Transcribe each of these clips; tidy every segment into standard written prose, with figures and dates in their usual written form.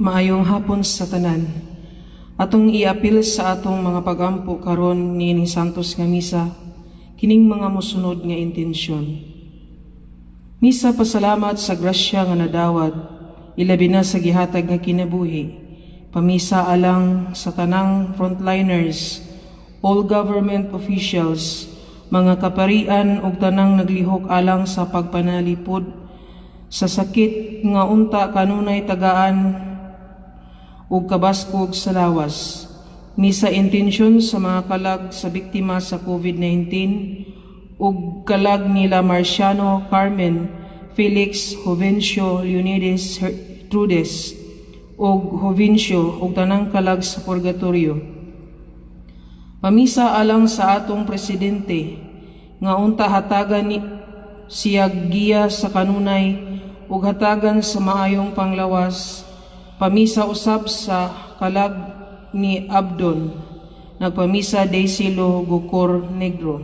Maayong hapon sa tanan. Atong iapil sa atong mga pagampo karon niining Santos nga Misa kining mga mosunod nga intensyon. Misa pasalamat sa grasya nga nadawat, ilabi na sa gihatag nga kinabuhi. Pamisa alang sa tanang frontliners, all government officials, mga kaparian ug tanang naglihok alang sa pagpanalipod sa sakit nga unta kanunay tagaan ug kabaskog sa lawas. Misa intensyon sa mga kalag sa biktima sa COVID-19 ug kalag nila Marciano, Carmen, Felix, Jovencio, Leonides, Trudes ug Jovencio ug tanang kalag sa purgatorio. Pamisa alang sa atong presidente nga unta hatagan ni siya giya sa kanunay ug hatagan sa maayong panglawas. Pamisa usab sa kalag ni Abdon. Nagpamisa Daisy Lo Gukor Negro.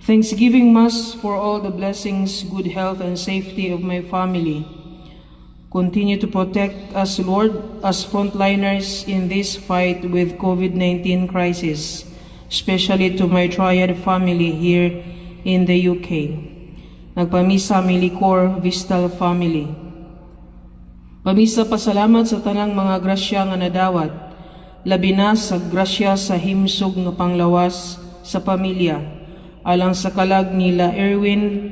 Thanksgiving Mass for all the blessings, good health, and safety of my family. Continue to protect us, Lord, as frontliners in this fight with COVID-19 crisis, especially to my Triad family here in the UK. Nagpamisa Milicor Vistal family. Pamisa pasalamat sa tanang mga grasya nga nadawat, labi na sa grasya sa himsog nga panglawas sa pamilya, alang sa kalag nila Erwin,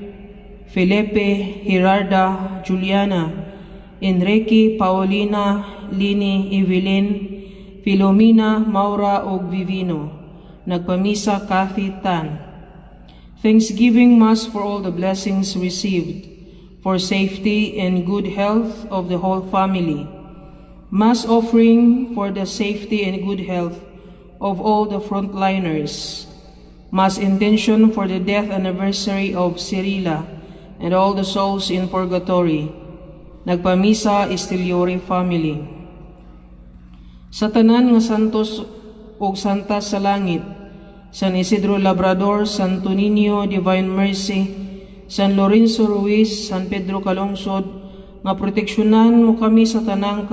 Felipe, Gerarda, Juliana, Enrique, Paulina, Lini, Evelyn, Filomena, Maura ug Vivino. Nagpamisa Kathy Tan. Thanksgiving Mass for all the blessings received, for safety and good health of the whole family. Mass offering for the safety and good health of all the frontliners. Mass intention for the death anniversary of Cyrilla and all the souls in purgatory. Nagpamisa Estiliore family. Sa tanan nga santos ug santa sa langit, San Isidro Labrador, Santo Niño, Divine Mercy, San Lorenzo Ruiz, San Pedro Calungsod, nga proteksyonan mo kami sa tanang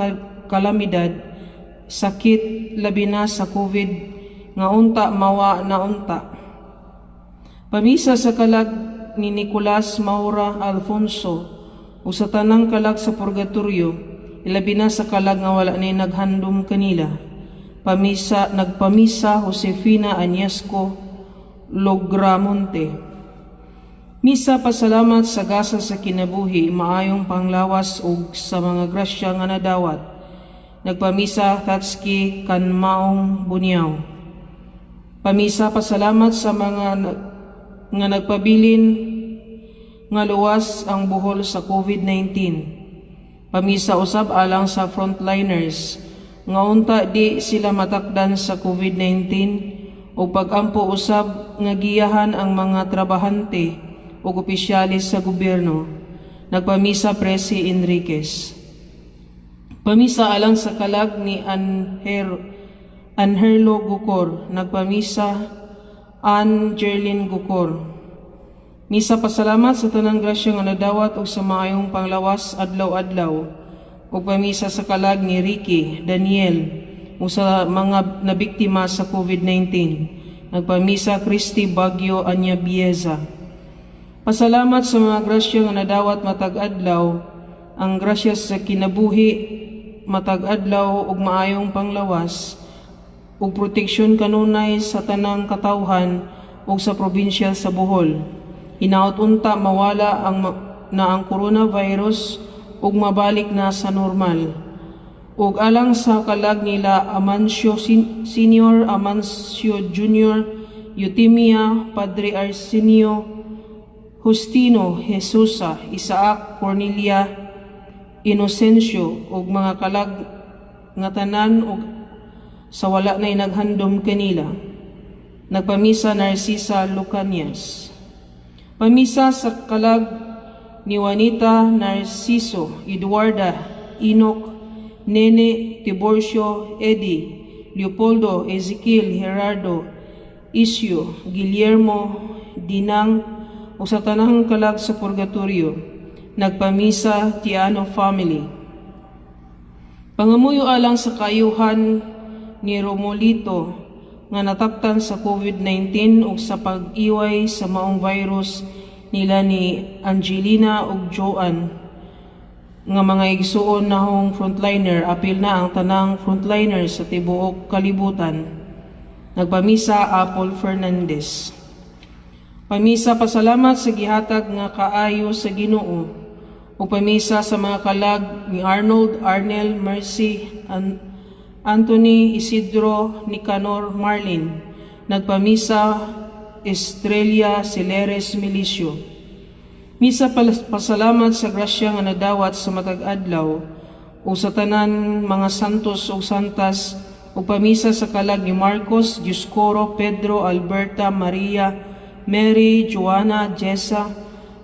kalamidad, sakit, labi na sa COVID, nga unta mawa na unta. Pamisa sa kalag ni Nicolas, Maura, Alfonso, ug sa tanang kalag sa purgatorio, ilabi na sa kalag nga wala ni naghandom kanila. Pamisa, nagpamisa Josefina Anyesco Logramonte. Misa pasalamat sa gasa sa kinabuhi, maayong panglawas ug sa mga grasya nga nadawat. Nagpamisa Tatski Kanmaong Bunyaw. Pamisa pasalamat sa mga nga nagpabilin nga luwas ang Bohol sa COVID-19. Pamisa usab alang sa frontliners nga unta di sila matakdan sa COVID-19 ug pagampo usab nga giyahan ang mga trabahante ug opisyalis sa gobyerno. Nagpamisa Presi Enriquez. Pamisa alang sa kalag ni Anherlo Gukor. Nagpamisa Ann Jerlin Gukor. Misa pasalamat sa tanang grasya nga nadawat ug sa maayong panglawas adlaw-adlaw ug pamisa sa kalag ni Ricky, Daniel ug sa mga nabiktima sa COVID-19. Nagpamisa Christy Bagyo Anya Bieza. Pasalamat sa mga grasya nga nadawat matag adlaw, ang grasya sa kinabuhi matag adlaw ug maayong panglawas ug proteksyon kanunay sa tanang katawhan ug sa probinsya sa Bohol. Hinaot unta mawala na ang coronavirus ug mabalik na sa normal. Ug alang sa kalag nila Amancio Senior, Amancio Junior, Eutimia, Padre Arsenio, Justino, Jesusa, Isaac, Cornelia, Inocencio ug mga kalag nga tanan ug sa wala nay naghandom kanila. Nagpamisa Narcisa Lucanias. Pamisa sa kalag ni Juanita Narciso, Eduarda, Enoch, Nene, Tiburcio, Eddie, Leopoldo, Ezekiel, Gerardo, Isyo, Guillermo, Dinang, ug sa tanang kalag sa purgatorio. Nagpamisa Tiano family. Pangamuyo alang sa kaayuhan ni Romolito nga nataptan sa COVID-19 ug sa pag-iway sa maong virus nila ni Angelina ug Joan nga mga igsuon nahong frontliner, apil na ang tanang frontliner sa tibuok kalibutan. Nagpamisa, Apple Fernandez. Pamisa pasalamat sa gihatag nga kaayo sa Ginoo ug pamisa sa mga kalag ni Arnold, Arnel, Mercy, Anthony, Isidro, Nicanor, Marlin. Nagpamisa, Estrella Celeres Milicio. Misa pasalamat sa grasya nga nadawat sa matag adlaw ug sa tanan mga santos ug santas ug pamisa sa kalag ni Marcos, Dioscoro, Pedro, Alberta, Maria, Mary, Joanna, Jessa,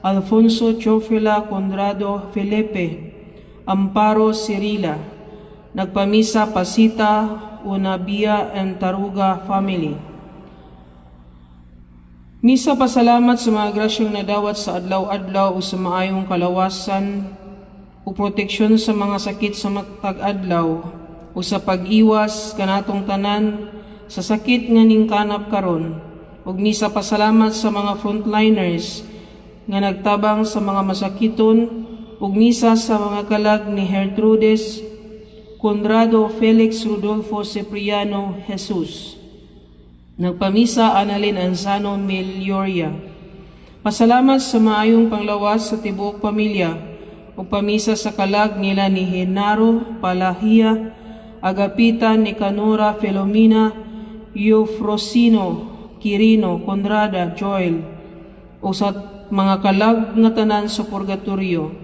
Alfonso, Chofila, Conrado, Felipe, Amparo, Cirila. Nagpamisa, Pasita, Unabia, and Taruga family. Misa pasalamat sa mga grasyang nadawat sa adlaw-adlaw o sa maayong kalawasan o proteksyon sa mga sakit sa matag adlaw o sa pag-iwas kanatong tanan sa sakit nga ningkanap karon, ug misa pasalamat sa mga frontliners nga nagtabang sa mga masakiton, ug misa sa mga kalag ni Gertrudes, Conrado, Felix, Rodolfo, Cipriano, Jesus. Nagpamisa, Annalyn Anzano Melioria. Pasalamat sa maayong panglawas sa tibuok pamilya ug pamisa sa kalag nila ni Genaro, Palahia, Agapita, Nicanora, Felomina, Eufrosino, Quirino, Conrada, Joel o sa mga kalag nga tanan sa purgatorio.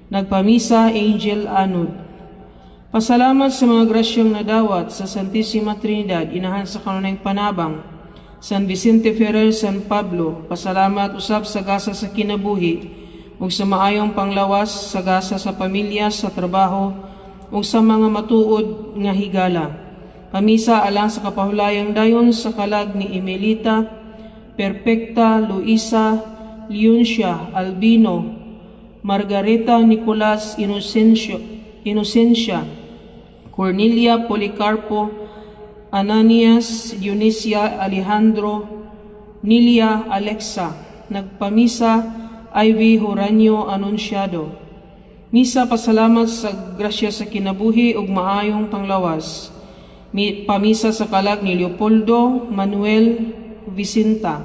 Nagpamisa, Angel Anod. Pasalamat sa mga grasyang nadawat sa Santissima Trinidad, Inahan sa kanunayng panabang, San Vicente Ferrer, San Pablo. Pasalamat usab sa gasa sa kinabuhi ug sa maayong panglawas, sa gasa sa pamilya, sa trabaho ug sa mga matuod nga higala. Pamisa alang sa kapahulayang dayon sa kalag ni Emelita, Perfecta, Luisa, Leoncia, Albino, Margareta, Nicolas, Inocencio, Inocencia, Cornelia, Policarpo, Ananias, Dionisia, Alejandro, Nilia, Alexa. Nagpamisa, Ivy Horanio Anunciado. Misa pasalamat sa grasya sa kinabuhi ug maayong panglawas. Pamisa sa kalag ni Leopoldo Manuel Vicinta.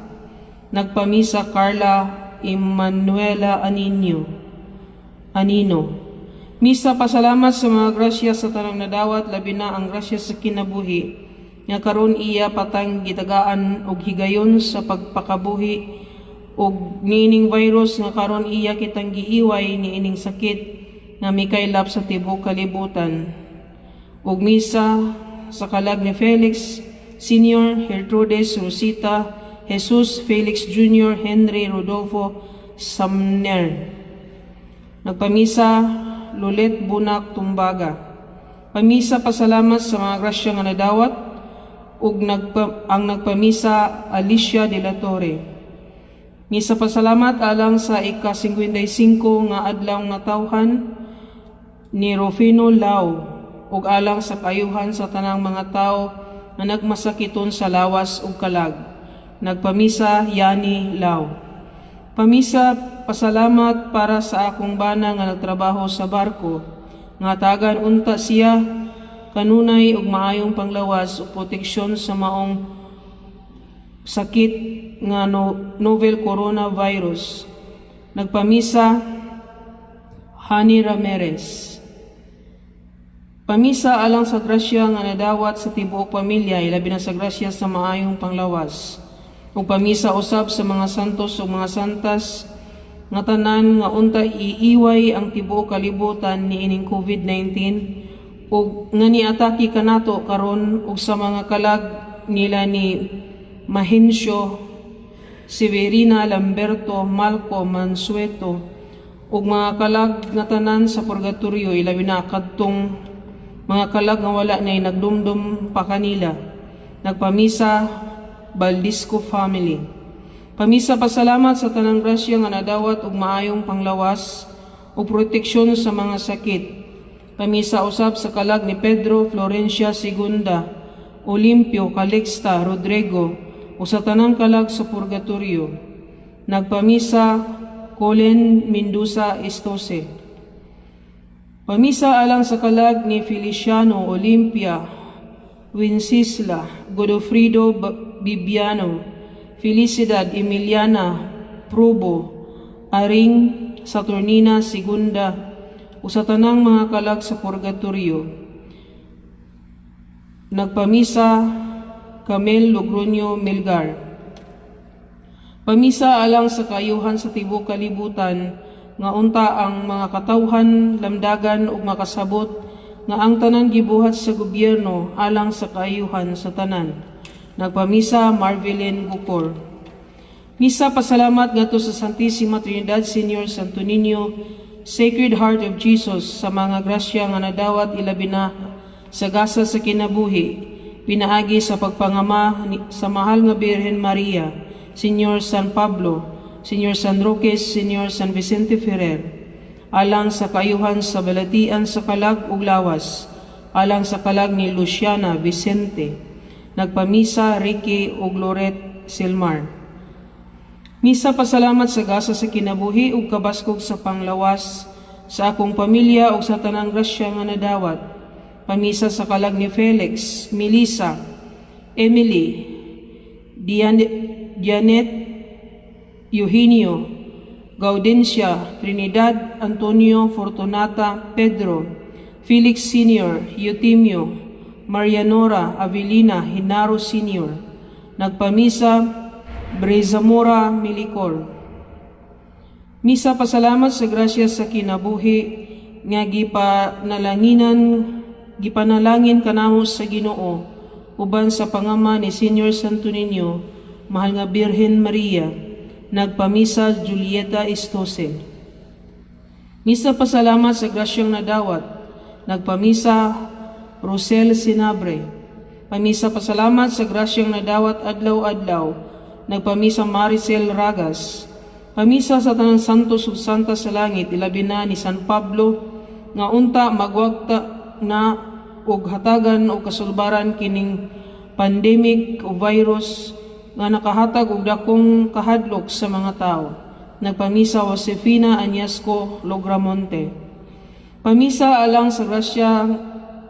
Nagpamisa, Carla Emanuela Anino. Anino. Misa pasalamat sa mga grasya sa tanang nadawat, labi na ang grasya sa kinabuhi nga karon iya patang gitagaan og higayon sa pagpakabuhi ug niining virus nga karon iya kitang giiway niining sakit nga mikaylap sa tibuok kalibutan. Ug misa sa kalag ni Felix Senior, Gertrudes, Rosita, Jesus, Felix Jr., Henry, Rodolfo, Samner. Nagpamisa, Lulet Bunak Tumbaga. Pamisa pasalamat sa mga grasya nga nadawat ug ang nagpamisa, Alicia de la Torre. Misa pasalamat alang sa ika-55 nga adlaw natawhan ni Rufino Lau ug alang sa kaayuhan sa tanang mga tawo nga nagmasakiton sa lawas ug kalag. Nagpamisa, Yani Lau. Pamisa pasalamat para sa akong bana nga nagtrabaho sa barko nga tagan unta siya kanunay ug maayong panglawas ug proteksyon sa maong sakit nga novel coronavirus. Nagpamisa, Hani Ramirez. Pamisa alang sa grasya nga nadawat sa tibuok pamilya, ilabi na sa grasya sa maayong panglawas. Ug pamisa usab sa mga santos ug mga santas nga tanan nga unta iiway ang tibuok kalibutan niining COVID-19 ug nga niatake kanato karon, ug sa mga kalag nila ni Mahencio, Severina, Lamberto, Malco, Mansueto ug mga kalag nga tanan sa purgatorio, ilabi na kadtong mga kalag nga wala na nagdumdum pa kanila. Nagpamisa, Baldisco family. Pamisa pasalamat sa tanang grasya nga nadawat ug maayong panglawas ug proteksyon sa mga sakit. Pamisa usab sa kalag ni Pedro, Florencia Segunda, Olimpio, Calixta, Rodrigo, ug sa tanang kalag sa purgatorio. Nagpamisa Colin Mendoza Estose. Pamisa alang sa kalag ni Feliciano, Olimpia, Wencisla, Godofredo Bibiano, Felicidad Emiliana, Probo, Aring Saturnina Segunda, ug sa tanang mga kalag sa purgatorio. Nagpamisa Camel Logroño Melgar. Pamisa alang sa kaayuhan sa tibuok kalibutan, nga unta ang mga katawhan lamdagan ug makasabot nga ang tanan gibuhat sa gobyerno alang sa kaayuhan sa tanan. Nagpamisa Marvelin Gukor. Misa pasalamat ngadto sa Santissima Trinidad, Senior Santo Niño, Sacred Heart of Jesus, sa mga grasya nga nadawat, ilabi na sa gasa sa kinabuhi pinaagi sa pagpangama sa mahal nga Birhen Maria, Señor San Pablo, Señor San Roque, Señor San Vicente Ferrer, alang sa kaayuhan sa balatian sa kalag ug lawas, alang sa kalag ni Luciana Vicente. Nagpamisa Ricky ug Loret Silmar. Misa pasalamat sa gasa sa kinabuhi ug kabaskog sa panglawas sa akong pamilya ug sa tanang grasya nga nadawat. Pamisa sa kalag ni Felix, Melissa, Emily, Janet, Eugenio, Gaudencia, Trinidad, Antonio, Fortunata, Pedro, Felix Sr., Eutimio, Marianora, Avelina, Hinaro Sr. Nagpamisa, Brezamora Milicor. Misa pasalamat sa grasya sa kinabuhi nga gipanalangin kanamo sa Ginoo uban sa pangama ni Senior Santo Niño, Mahal nga Birhen Maria. Nagpamisa Julieta Estose. Misa pasalamat sa grasyang nadawat. Nagpamisa Rosel Sinabre. Pamisa pasalamat sa grasyang nadawat adlaw-adlaw. Nagpamisa Maricel Ragas. Pamisa sa tanan santos ug santa sa langit, ilabi na ni San Pablo, nga unta magwagta na ug hatagan og kasulbaran kining pandemic o virus nga nakahatag og dakong kahadlok sa mga tawo. Nagpamisa Josefina Anyasco Logramonte. Pamisa alang sa grasya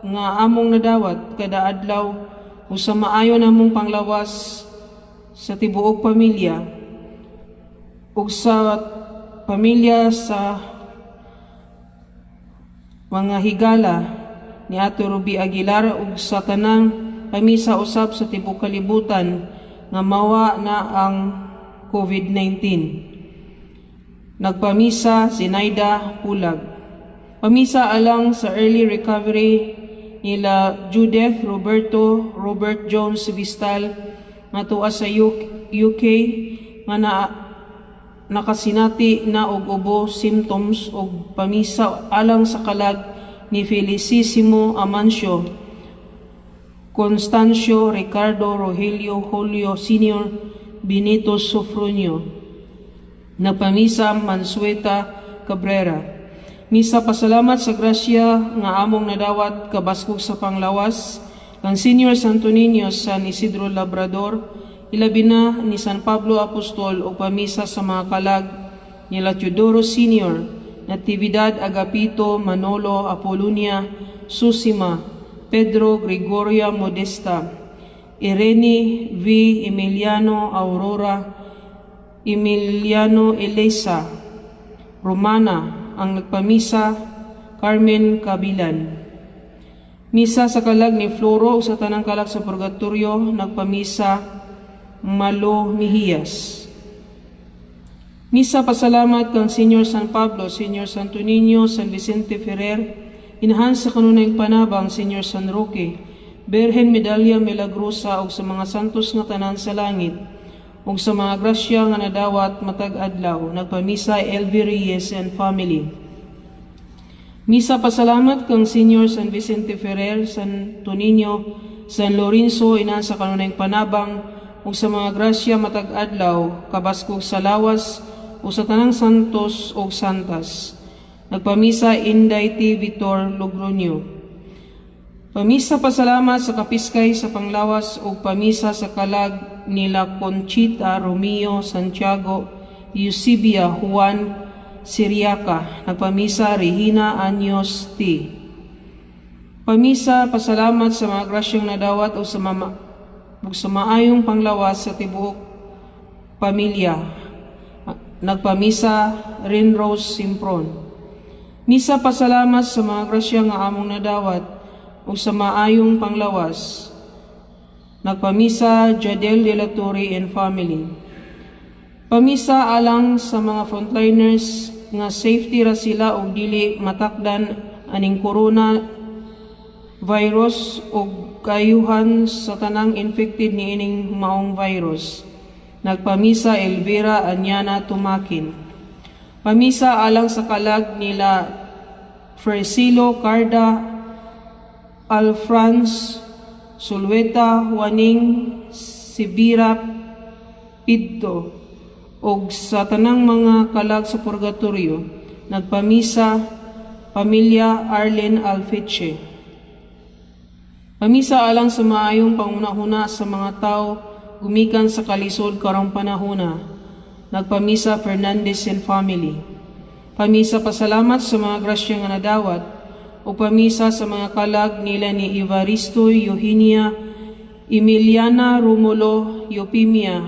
nga among nadawat kada adlaw ug sa maayo namong panglawas sa tibuok pamilya ug sa pamilya sa mga higala ni Ato Ruby Aguilar ug sa tanang pamisa usab sa tibuok kalibutan nga mawa na ang COVID-19. Nagpamisa Zinaida Pulag. Pamisa alang sa early recovery nila Judith, Roberto, Robert Jones Vistal nga tuwa sa UK nga na nakasinati na og ubo symptoms, ug pamisa alang sa kalag ni Felicissimo Amancio, Constancio, Ricardo, Rogelio, Julio Senior, Benito Sofronio. Nagpamisa Mansueta Cabrera. Misa pasalamat sa grasya nga among nadawat, kabaskog sa panglawas, kang Senior Santo Niño, San Isidro Labrador, ilabi na ni San Pablo Apostol, ug pamisa sa mga kalag nila Teodoro Senior, Natividad, Agapito, Manolo, Apolonia, Susima, Pedro, Gregoria, Modesta, Irene V. Emiliano, Aurora, Emiliano, Elisa, Romana. Ang nagpamisa Carmen Cabilan. Misa sa kalag ni Floro ug sa tanang kalag sa purgatorio. Nagpamisa Malo Mihias. Misa pasalamat kang Senior San Pablo, Senior Santo Niño, San Vicente Ferrer, Inahan sa kanunayng panabang, Senior San Roque, Birhen Medalya Milagrosa, ug sa mga santos nga tanan sa langit, ug sa mga grasya nga nadawat matag adlaw. Nagpamisa LV Reyes and family. Misa pasalamat kang Senior San Vicente Ferrer, Santo Niño, San Lorenzo, Inahan sa kanunayng panabang, ug sa mga grasya matag adlaw, kabaskog sa lawas, ug sa tanang santos ug santas. Nagpamisa Inday T. Vitor Logroño. Pamisa pasalamat sa kapiskay sa panglawas ug pamisa sa kalag nila Conchita, Romeo, Santiago, Eusebia, Juan, Siriaca. Nagpamisa Regina Anyos T. Pamisa pasalamat sa mga grasyang nadawat o sa mama ug sa maayong panglawas sa tibuok pamilya. Nagpamisa Rinrose Simpron. Misa pasalamat sa mga grasya nga among nadawat ug sa maayong panglawas. Nagpamisa Jadel de la Torre and family. Pamisa alang sa mga frontliners nga safety ra sila og dili matakdan aning corona virus ug kayuhan sa tanang infected niining maong virus. Nagpamisa Elvira Anyana Tumakin. Pamisa alang sa kalag nila Fersilo Carda, Alfrans Sulweta, Juaning Sibira Pidto ug sa tanang mga kalag sa purgatorio. Nagpamisa pamilya Arlen Alfeche. Pamisa alang sa maayong pangunahuna sa mga tao gumikan sa kalisod karong panahona. Nagpamisa Fernandez and family. Pamisa pasalamat sa mga grasya nga nadawat o pamisa sa mga kalag nila ni Evaristo, Eugenia, Emiliana, Romulo, Eupemia,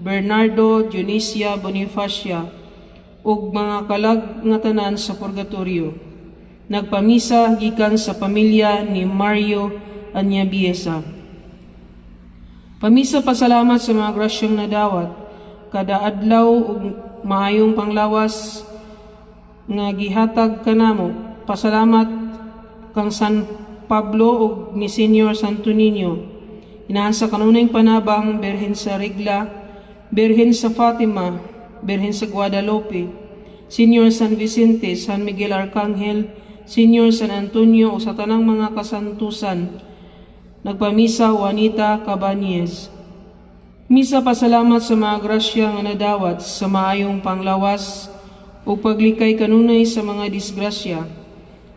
Bernardo, Dionisia, Bonifacia ug mga kalag nga tanan sa purgatorio. Nagpamisa gikan sa pamilya ni Mario Anyabiesa. Pamisa pasalamat sa mga grasyang nadawat kada adlaw ug maayong panglawas nga gihatag kanamo. Pasalamat kang San Pablo ug ni Senior Santo Niño. Inahan sa kanunayng panabang, Birhen sa Regla, Birhen sa Fatima, Birhen sa Guadalupe, Senior San Vicente, San Miguel Arcangel, Senior San Antonio o sa tanang mga kasantusan. Nagpamisa Juanita Cabanez. Misa pasalamat sa mga grasya nga nadawat sa maayong panglawas ug paglikay kanunay sa mga disgrasya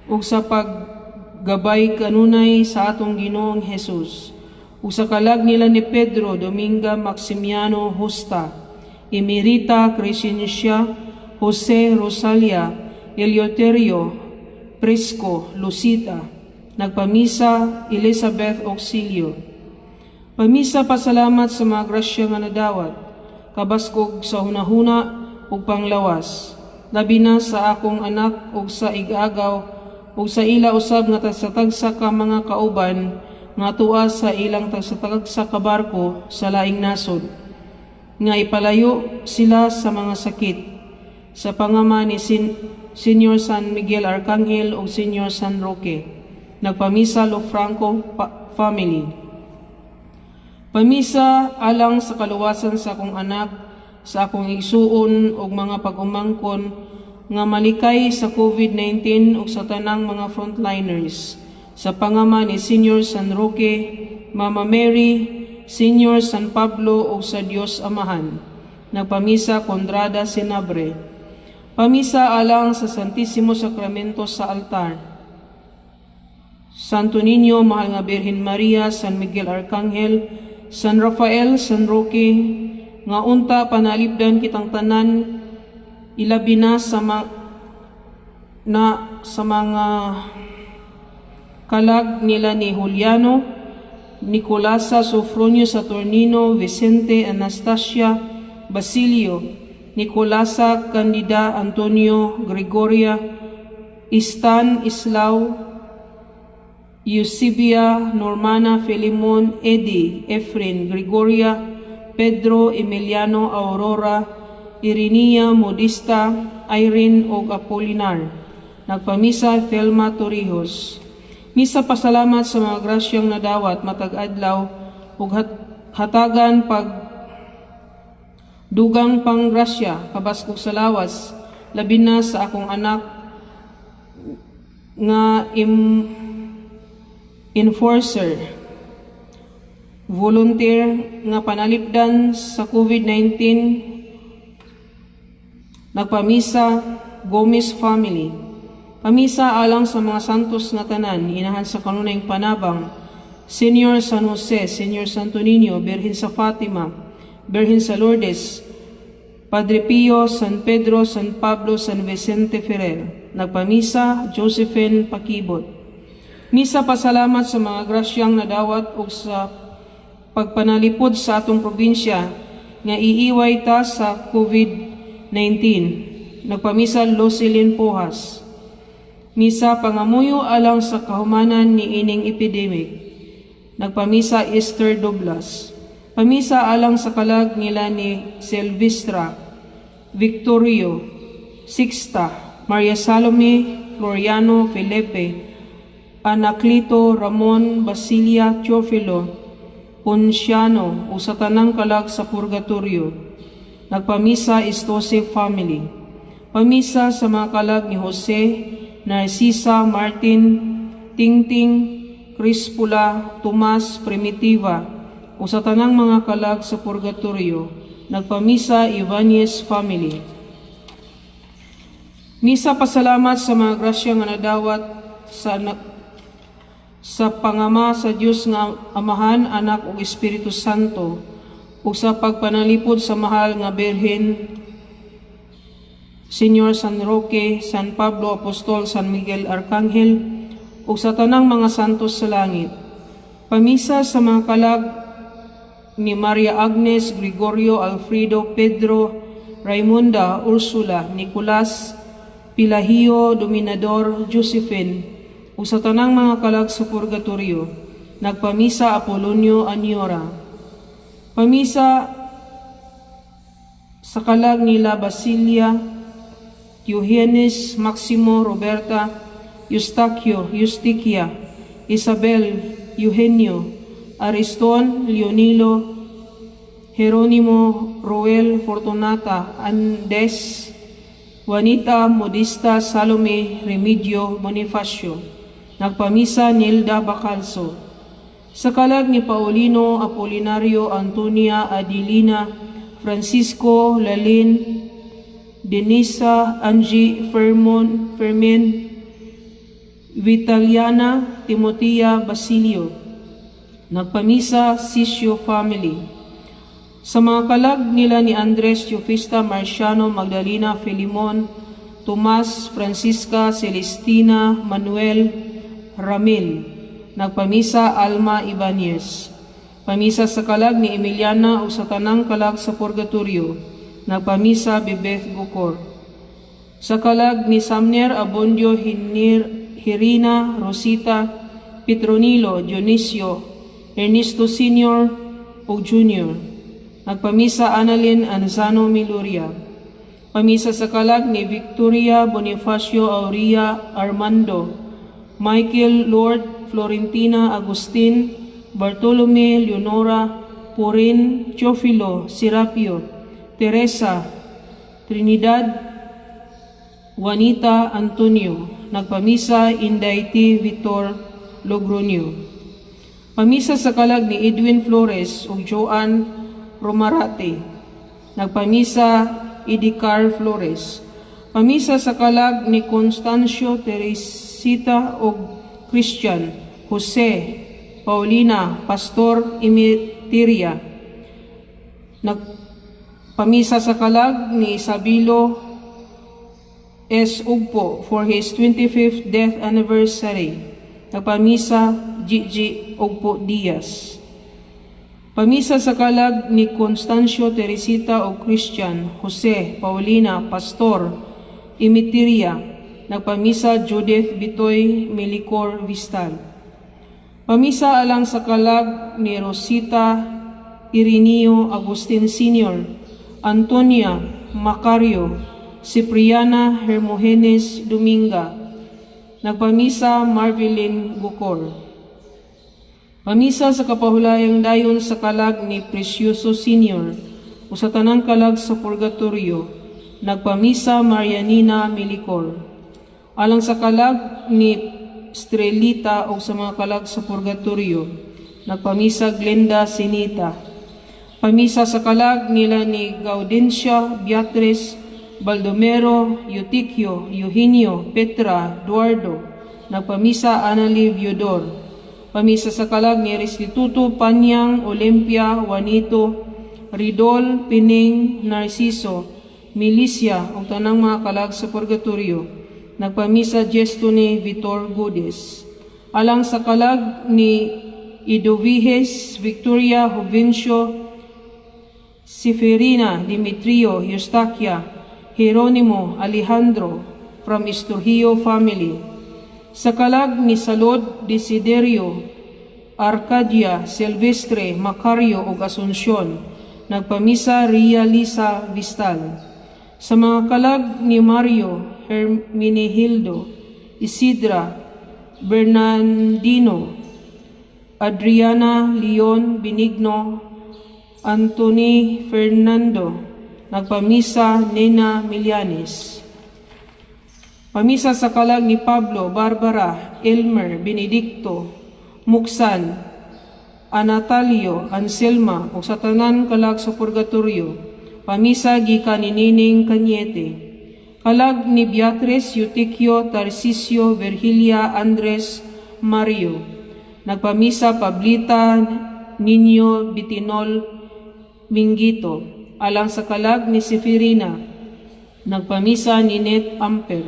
ug sa paggabay kanunay sa atong Ginoong Hesus ug sa kalag nila ni Pedro, Dominga, Maximiano, Justa, Emerita, Crescencia, Jose, Rosalia, Eleuterio, Prisco, Lucita. Nagpamisa Elizabeth Auxilio. Pamisa pasalamat sa mga grasya nga nadawat, kabaskog sa hunahuna ug panglawas, labi na sa akong anak ug sa igagaw ug sa ila usab nga tagsa-tagsa ka mga kauban nga tuwa sa ilang tagsa-tagsa ka barko sa laing nasod, nga ipalayo sila sa mga sakit, sa pangama ni Senior San Miguel Arcangel ug Senior San Roque. Nagpamisa Lofranco family. Pamisa alang sa kaluwasan sa akong anak, sa akong igsuon ug mga pag-umangkon nga malikay sa COVID-19 ug sa tanang mga frontliners. Sa pangama ni Senior San Roque, Mama Mary, Senior San Pablo ug sa Dios Amahan. Nagpamisa Conrada Sinabre. Pamisa alang sa Santisimo Sacramento sa altar. Santo Niño, Mahal nga Birhen Maria, San Miguel Arcangel, San Rafael, San Roque, nga unta panalipdan kitang tanan, ilabi na sa mga kalag nila ni Juliano, Nicolasa, Sofronio, Saturnino, Vicente, Anastasia, Basilio, Nicolasa, Candida, Antonio, Gregoria, Istan, Islao, Eusebia, Normana, Filimon, Eddie, Efren, Gregoria, Pedro, Emiliano, Aurora, Irinea, Modista, Irene ug Apolinar. Nagpamisa Thelma Torrijos. Misa pasalamat sa mga grasyang nadawat matag adlaw ug hatagan pag dugang panggrasya kabaskog sa lawas, labi na sa akong anak nga enforcer volunteer nga panalipdan sa COVID-19. Nagpamisa Gomez family. Pamisa alang sa mga santos nga tanan, inahan sa kanunayng panabang, Senior San Jose, Senior Santo Niño, Birhen sa Fatima, Birhen sa Lourdes, Padre Pio, San Pedro, San Pablo, San Vicente Ferrer. Nagpamisa, Josephine Pakibot. Misa pasalamat sa mga grasyang nadawat ug sa pagpanalipod sa atong probinsya nga iiway ta sa COVID-19. Nagpamisa, Lucilin Pojas. Misa pangamuyo alang sa kahumanan ni ining epidemic. Nagpamisa, Esther Doblas. Pamisa alang sa kalag nila ni Silvestra, Victorio, Sixta, Maria Salome, Floriano, Felipe, Anaclito, Ramon, Basilia, Teofilo, Ponciano, o sa tanang kalag sa Purgatorio. Nagpamisa, Estose Family. Pamisa sa mga kalag ni Jose, Narcisa, Martin, Tingting, Crispula, Tomas, Primitiva, o sa tanang mga kalag sa Purgatorio. Nagpamisa, Ibanez Family. Misa pasalamat sa mga grasya nga nadawat sa pangama sa Dios nga Amahan, Anak ug Espiritu Santo ug sa pagpanalipod sa mahal nga Birhen, Señor San Roque, San Pablo Apostol, San Miguel Arcangel ug sa tanang mga santos sa langit. Pamisa sa mga kalag ni Maria Agnes, Gregorio, Alfredo, Pedro, Raimunda, Ursula, Nicolas, Pilahio, Dominador, Josephine, ug sa tanang mga kalag sa Purgatorio. Nagpamisa, Apolonio Anyora. Pamisa sa kalag nila Basilia, Eugenes, Maximo, Roberta, Eustaquio, Eustiquia, Isabel, Eugenio, Ariston, Leonilo, Jeronimo, Roel, Fortunata, Andes, Juanita, Modista, Salome, Remigio, Bonifacio. Nagpamisa, Nilda Bacalso. Sa kalag ni Paulino, Apolinario, Antonia, Adelina, Francisco, Lalin, Denisa, Angie, Fermon, Fermin, Vitaliana, Timotea, Basilio. Nagpamisa, Sisio Family. Sa mga kalag nila ni Andres, Teofista, Marciano, Magdalena, Filimon, Tomas, Francisca, Celestina, Manuel, Ramil. Nagpamisa, Alma Ibanez. Pamisa sa kalag ni Emiliana o sa tanang kalag sa Purgatorio. Nagpamisa, Bebeth Gukor. Sa kalag ni Samner, Abondio, Hinir, Hirina, Rosita, Petronilo, Dionisio, Ernesto Sr. o Jr. Nagpamisa, Annalyn Anzano Miluria. Pamisa sa kalag ni Victoria, Bonifacio, Aurea, Armando, Michael, Lord, Florentina, Agustin, Bartolome, Leonora, Purin, Teofilo, Serapio, Teresa, Trinidad, Juanita, Antonio. Nagpamisa, Inday T. Vitor Logroño. Pamisa sa kalag ni Edwin Flores ug Joan Romarate. Nagpamisa, Edicar Flores. Pamisa sa kalag ni Constancio, Teresita ug Christian, Jose, Paulina, Pastor Imiteria. Nagpamisa sa kalag ni Sabilo S. Ugpo for his 25th death anniversary. Nagpamisa, Gigi Ugpo Diaz. Pamisa sa kalag ni Constancio, Teresita ug Christian, Jose, Paulina, Pastor, Imiteria. Nagpamisa, Judith Bitoy Milicor Vistal. Pamisa alang sa kalag ni Rosita, Irineo, Agustin Sr., Antonia, Macario, Cipriana, Hermogenes, Dominga. Nagpamisa, Marvelin Gukor. Pamisa sa kapahulayang dayon sa kalag ni Precioso Sr. o sa tanang kalag sa Purgatorio. Nagpamisa, Marianina Milicor. Alang sa kalag ni Strelita o sa mga kalag sa Purgatorio. Nagpamisa, Glenda Sinita. Pamisa sa kalag nila ni Gaudencia, Beatrice, Baldomero, Eutiquio, Eugenio, Petra, Eduardo. Nagpamisa Anali Viodor. Pamisa sa kalag ni Restituto, Panyang, Olimpia, Juanito, Ridol, Pining, Narciso, Milicia, ug tanang mga kalag sa purgatorio. Nagpamisa Gestone Vitor Gudes. Alang sa kalag ni Idoviges, Victoria, Jovencio, Seferina, Demetrio, Eustaquia, Jeronimo, Alejandro, from Esturgio family. Sa kalag ni Salod, Desiderio, Arcadia, Silvestre, Macario ug Asuncion, nagpamisa Ria Lisa Vistal. Sa mga kalag ni Mario, Herminihildo, Isidra, Bernardino, Adriana Leon Benigno, Anthony Fernando, nagpamisa Nena Millanes. Pamisa sa kalag ni Pablo, Barbara, Elmer, Benedicto, Muksan, Anatalio, Anselma, ug sa tanan kalag sa purgatorio. Pamisa gikan ni Nining Cañete. Kalag ni Beatriz, Eutiquio, Tarcisio, Virgilia, Andres, Mario. Nagpamisa Pablita, Nino, Bitinol, Mingito. Alang sa kalag ni Seferina. Nagpamisa ni Net Amper.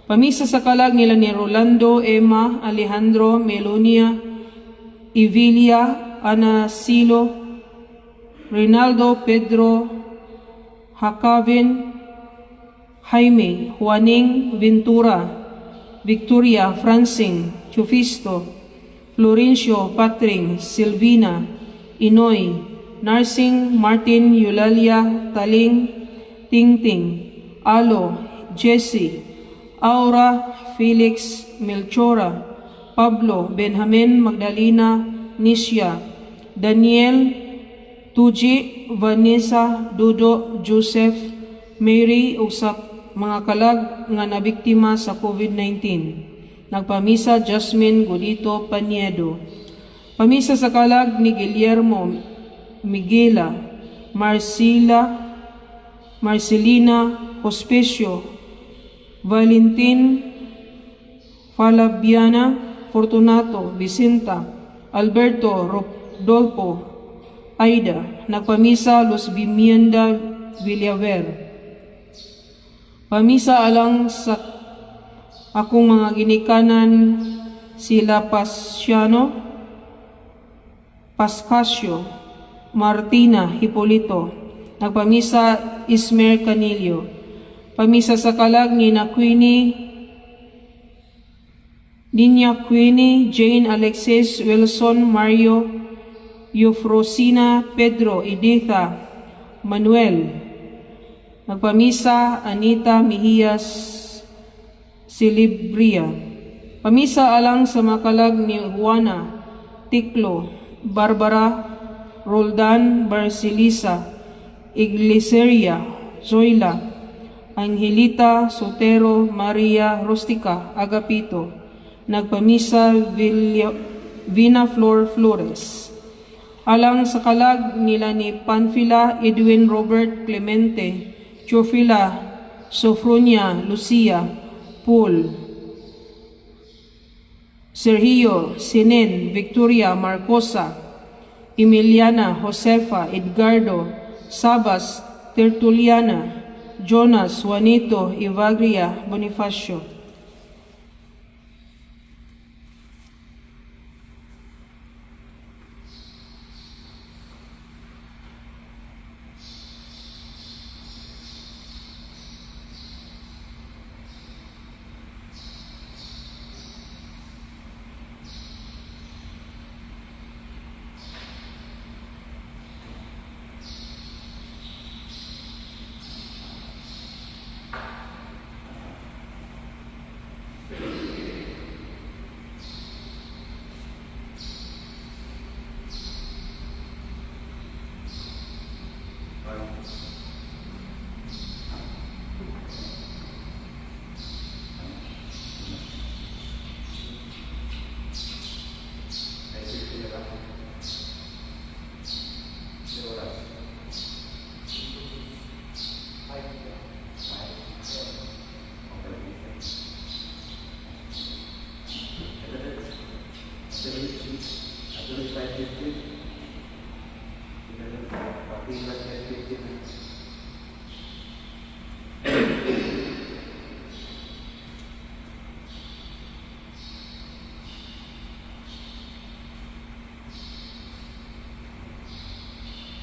Pamisa sa kalag nila ni Rolando, Emma, Alejandro, Melonia, Evilia, Anasilo, Rinaldo, Pedro, Hakavin, Jaime, Juaning, Ventura, Victoria, Francing, Chufisto, Florencio, Patring, Silvina, Inoy, Narsing, Martin, Eulalia, Taling, Tingting, Alo, Jesse, Aura, Felix, Melchora, Pablo, Benjamin, Magdalena, Nisha, Daniel, Tuji, Vanessa, Dudo, Joseph, Mary ug sa mga kalag nga nabiktima sa COVID-19. Nagpamisa Jasmine Godito Paniedo. Pamisa sa kalag ni Guillermo Miguela, Marcela, Marcelina Hospicio, Valentin Falabiana, Fortunato, Vicenta, Alberto, Rodolfo, Aida, nagpamisa Luz Bimienda Villaver. Pamisa alang sa akong mga ginikanan sila Pasiano, Pascasio, Martina Hipolito, nagpamisa Ismer Canillo. Pamisa sa kalag ni na Queenie, Ninya Queenie, Jane Alexis, Wilson, Mario, Eufrosina, Pedro, Editha, Manuel. Nagpamisa Anita Mejias Silibria. Pamisa alang sa makalag ni Juana, Tiklo, Barbara, Roldan, Barcelisa, Igleseria, Zoila, Angelita, Sotero, Maria, Rustica, Agapito. Nagpamisa Villa, Vina Flor Flores. Alang sa kalag nila ni Panfila, Edwin Robert Clemente, Chofila, Sofronia, Lucia, Paul, Sergio, Sinen, Victoria, Marcosa, Emiliana, Josefa, Edgardo, Sabas, Tertuliana, Jonas, Juanito, Evagria, Bonifacio. 10, 15. Pakilan 10, 15.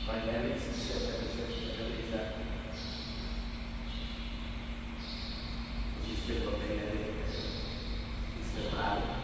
Finally, Sister Teresa. Sister Cornelia. Sister Pral.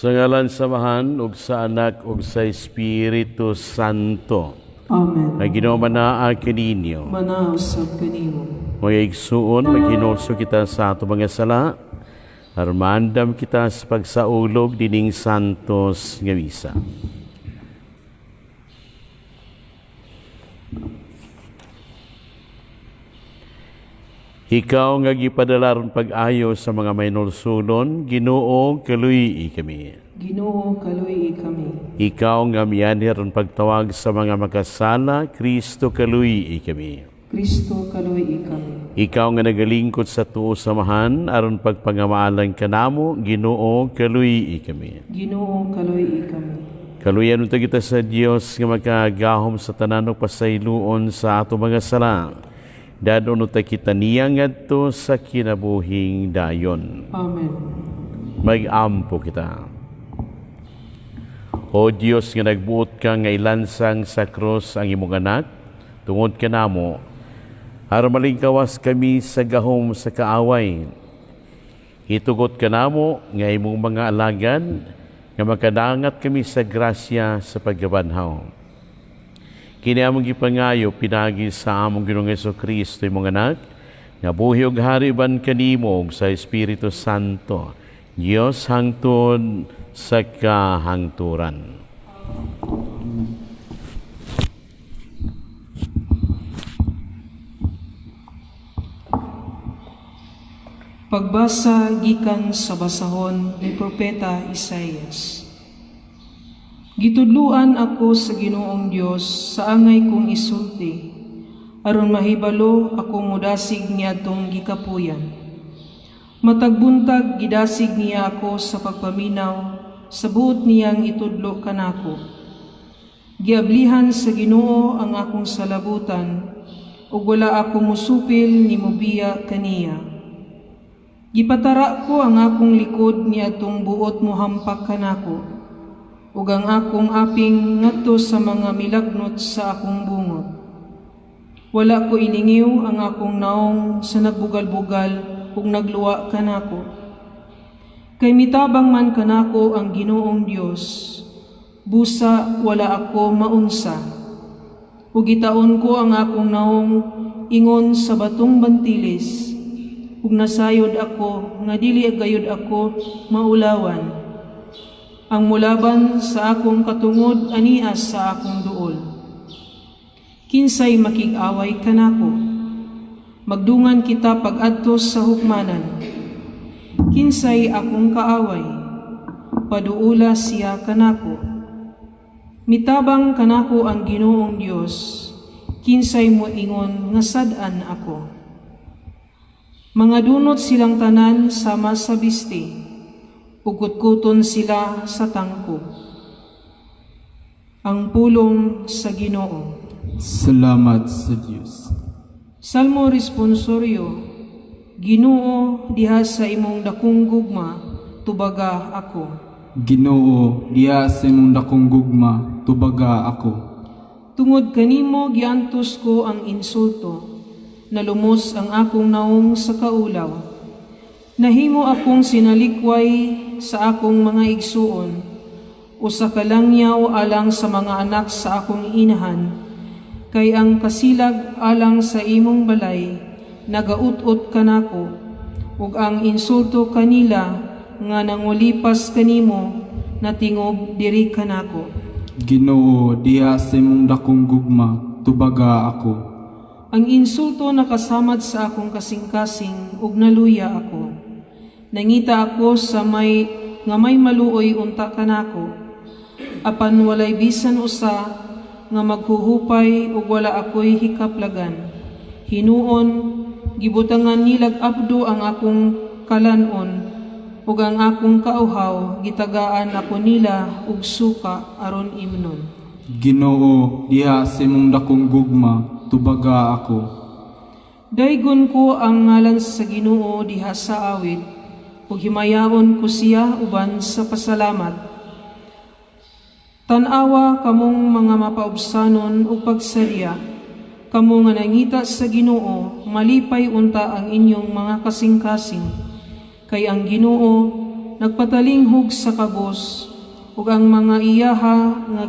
Sa ngalan sa Amahan ug sa Anak ug sa Espiritu Santo. Amen. Ang Ginoo manaa kaninyo. Manaa usab kanimo. Mga igsuon, maghinulsol kita sa ato mga sala aron maandam kita sa pagsaulog dining santos nga misa. Ikaw nga gipadala aron pag-ayo sa mga mahinulsulon, Ginoo, kaluy-i kami. Ginoo, kaluy-i kami. Ikaw nga mianhi aron pagtawag sa mga makasala, Kristo, kaluy-i kami. Kristo, kaluy-i kami. Ikaw nga nagalingkod sa tuo samahan aron pagpangamaalan kanamo, Ginoo, kaluy-i kami. Ginoo, kaluy-i kami. Kaluyan unta kita sa Dios nga makagahom sa tanan ug pasayloon sa ato mga sala. Dadon unta kita niya ngadto sa kinabuhing dayon. Amen. Mag-ampo kita. O Dios nga nagbuot ka nga ilansang sa krus ang imong anak, tungod kanamo, aron malingkawas kami sa gahom sa kaaway. Itugot kanamo nga imong mga alagad nga makadangat kami sa grasya sa pagkabanhaw. Kini among gipangayo pinaagi sa among Ginoong Hesukristo imong anak, nga buhi ug hari uban kanimo ug sa Espiritu Santo, Dios hangtod sa kahangturan. Pagbasa gikan sa basahon ni Propeta Isaias. Gitudluan ako sa Ginoong Dios sa angay kong isulti, aron mahibalo ako modasig niadtong gikapuyan. Matag buntag gidasig niya ako sa pagpaminaw sa buot niyang itudlo kanako. Giablihan sa Ginoo ang akong salabutan, ug wala ako musupil ni mubiya kaniya. Gipatara ko ang akong likod niadtong buot mohampak kanako, ug ang akong aping ngadto sa mga milagnot sa akong bungot. Wala ko ilingiw ang akong naong sa nagbugal-bugal ug nagluwa kanako. Kay mitabang man kanako ang Ginoong Dios, busa wala ako maunsa. Ug gitaon ko ang akong naong ingon sa batong bantilis, ug nasayod ako nga dili gayud ako maulawan. Ang mulaban sa akong katungod anias sa akong duol. Kinsay makig-away kanako? Magdungan kita pag-adto sa hukmanan. Kinsay akong kaaway? Paduula siya kanako. Mitabang kanako ang Ginoong Dios, kinsay moingon nga sad-an ako. Mga dunot silang tanan sama sa bisti, ug kutkuton sila sa tangkob. Ang pulong sa Ginoo. Salamat sa Dios. Salmo responsorio. Ginoo, diha sa imong dakong gugma, tubaga ako. Ginoo, diha sa imong dakong gugma, tubaga ako. Tungod kanimo giantos ko ang insulto, nalumos ang akong naong sa kaulaw. Nahimo akong sinalikway sa akong mga igsuon, usa ka langyaw alang sa mga anak sa akong inahan, kay ang kasilag alang sa imong balay nagaut-ot kanako, ug ang insulto kanila nga nangulipas kanimo natingob diri kanako. Ginoo, diha sa imong dakong gugma, tubaga ako. Ang insulto nakasamad sa akong kasing-kasing ug naluya ako. Nangita ako sa may nga may maluoy unta kanako, apan walay bisan usa nga maghuhupay ug wala ako'y hikaplagan. Hinuon, gibutangan nilag abdo ang akong kalanon ug ang akong kauhaw gitagaan ako nila og suka aron imnon. Ginoo, diha sa imong dakong gugma, tubaga ako. Daygon ko ang ngalan sa Ginoo diha sa awit, ug himayaon ko siya uban sa pasalamat. Tan-awa kamong mga mapaubsanon ug pagsadya, kamo nga nangita sa Ginoo, malipay unta ang inyong mga kasing-kasing. Kay ang Ginoo nagpatalinghog sa kabos ug ang mga iyaha nga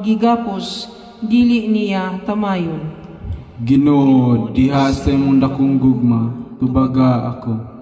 gigapos dili niya tamayon. Ginoo, diha sa imong dakong gugma, tubaga ako.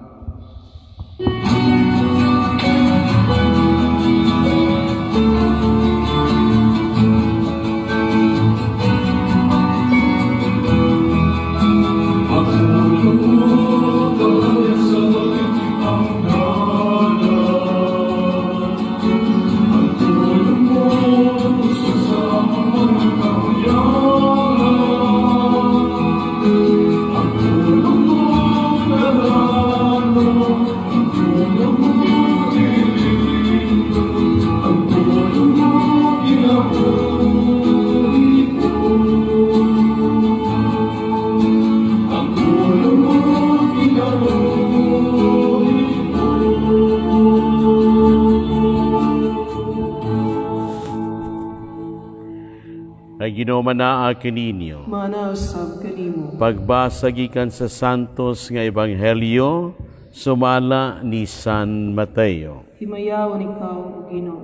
Ang Ginoo manaa kaninyo. Mana usab kanimo. Pagbasa gikan sa Santos nga Ebanghelyo sumala ni San Mateo. Himayaon ikaw, o Ginoo.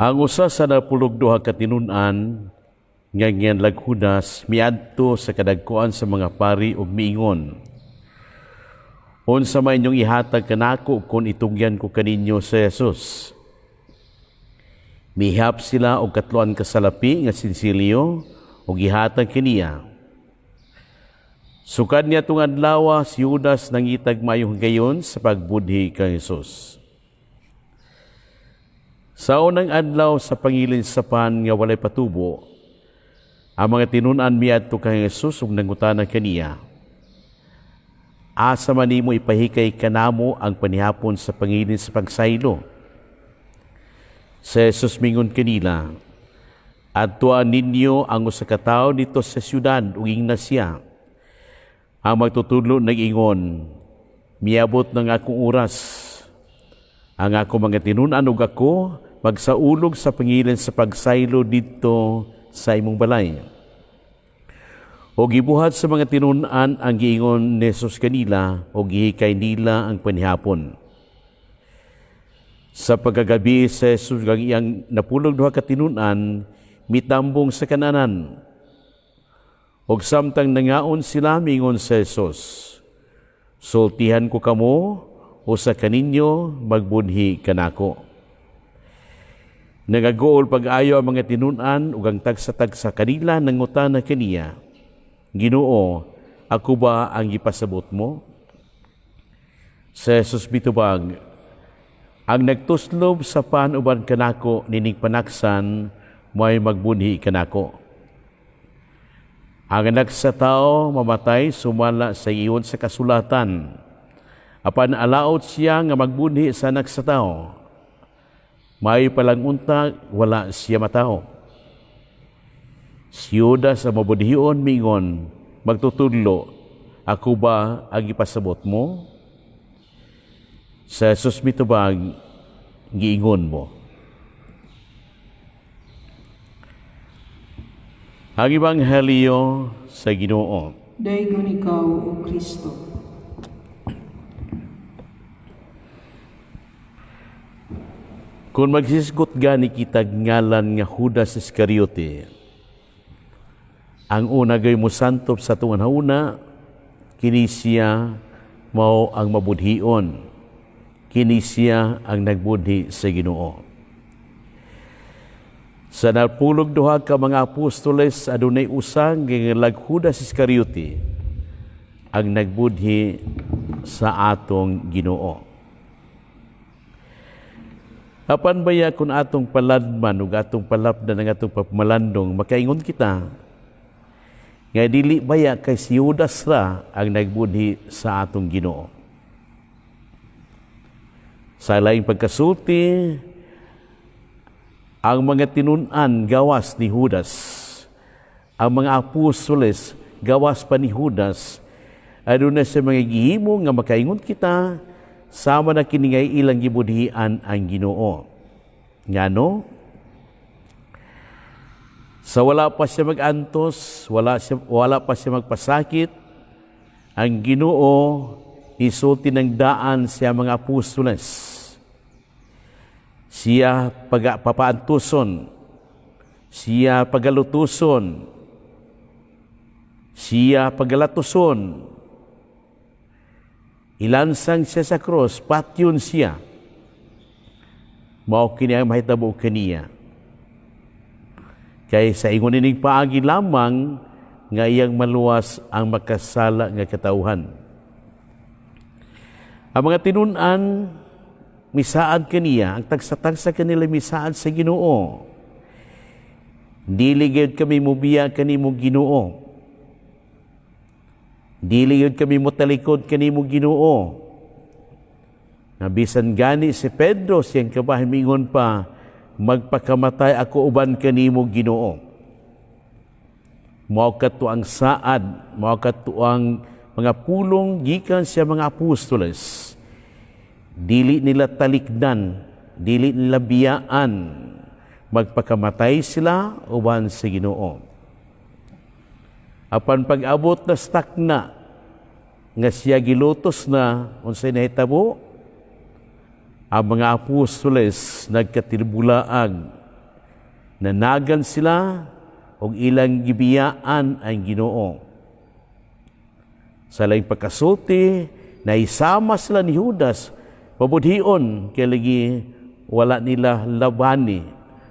Ang usa sa 12 ka tinun-an nga gianlag Judas miadto sa kadagkuan sa mga pari ug miingon, "Unsa may inyong ihatag kanako kon itugyan ko kaninyo sa Jesus?" Mihap sila og 3 ka salapi nga sinsilyo ug gihatag kaniya. Sukad niya tong adlaw, si Judas nangitag maayong higayon sa pagbudhi kang Jesus. Sa unang adlaw sa pangilin sa pan nga walay patubo, ang mga tinun-an miadto kang Jesus ug nangutana kaniya, "Asa man nimo ipahikay kanamo ang panihapon sa pangilin sa pagsaylo?" Sa Jesus mingon kanila, "Adtuan ninyo ang usa ka tawo dito sa siyudad ug ingna siya. Ang magtutudlo nag-ingon, miabot ng akong oras. Ang ako mga tinun-an ug ako magsaulog sa pangilin sa pagsaylo didto sa imong balay." O gibuhat sa mga tinun-an ang giingon ni Jesus kanila o gihikay nila ang panihapon. Sa pagkagabi sa Jesus ang iyang 12 ka tinun-an mitambong sa kananan. Og samtang nangaon sila, mingon sa Jesus, "Sultihan ko kamo, usa kaninyo magbunhi kanako." Nagagool pag-ayo ang mga tinun-an ug ang tagsa-tagsa kanila nangutana kaniya, "Ginoo, ako ba ang gipasabot mo?" Sa Jesus mitubag, "Ang nagtuslob sa pan uban kanako nining panaksan, may magbunhi kanako. Ang anak sa tao mamatay sumala sa iyon sa kasulatan. Apan alaot siya nga magbunhi sa anak sa tao. May palang unta, wala siya matao." Si Judas ang mabudhion mingon, "Magtutudlo, ako ba ang ipasabot mo?" Sa Jesus mitubag, "Giingon mo." Ang Ebanghelyo sa Ginoo. Daygon ikaw, O Kristo. Kung magsisgot gani kitag ngalan nga Judas Iscariote, ang una gay mo santop sa tungan hauna, kini siya mao ang mabudhion. Kini siya ang nagbudhi sa Ginoo. Sa 12 ka mga apostoles, adunay usang giingon Judas Iscariote ang nagbudhi sa atong Ginoo. Apan baya kung atong paladman ug atong palapdan ang atong pamalandong, makaingon kita nga dili baya kay si Judas ra ang nagbudhi sa atong Ginoo. Sa laing pagkasulti, ang mga tinun-an gawas ni Judas, ang mga apostoles gawas pa ni Judas, aduna sa mga gihimo nga makaingon kita sama na kini nga ilang gibudhian ang Ginoo. Ngano? Sa wala pa siya mag-antos, wala pa siya magpasakit, ang Ginoo isulti ng daan siya mga apostoles. Siya papaantuson, siya pagalutuson, siya pagalatuson. Ilansang siya sa cross, patyon siya. Mao kini ang mahitabo kaniya. Kay sa ingon ining paagi lamang nga iyang maluwas ang makasala nga katawhan. Ang mga tinun-an misaad kaniya, ang tagsa-tagsa kanila misaad sa Ginoo. Dili gyud kami mubiya kanimo, Ginoo. Dili gyud kami motalikod kanimo, Ginoo. Na bisan gani si Pedro siyang kabahin mingon pa, "Magpakamatay ako uban kanimo, Ginoo." Mao kadto ang saad, mao kadto ang mga pulong gikan sa mga apostoles. Dili nila talikdan, dili nila biyaan, magpakamatay sila uban sa Ginoo. Apan pag-abot na stakna nga siya gilutos na, unsay nahitabo? Ang mga apostoles nagkatilbulaag. Nanagan sila og ilang gibiyaan ang Ginoo. Sa laing pagkasulti, naisama sila ni Judas, pabudhion, kay lagi wala nila labani,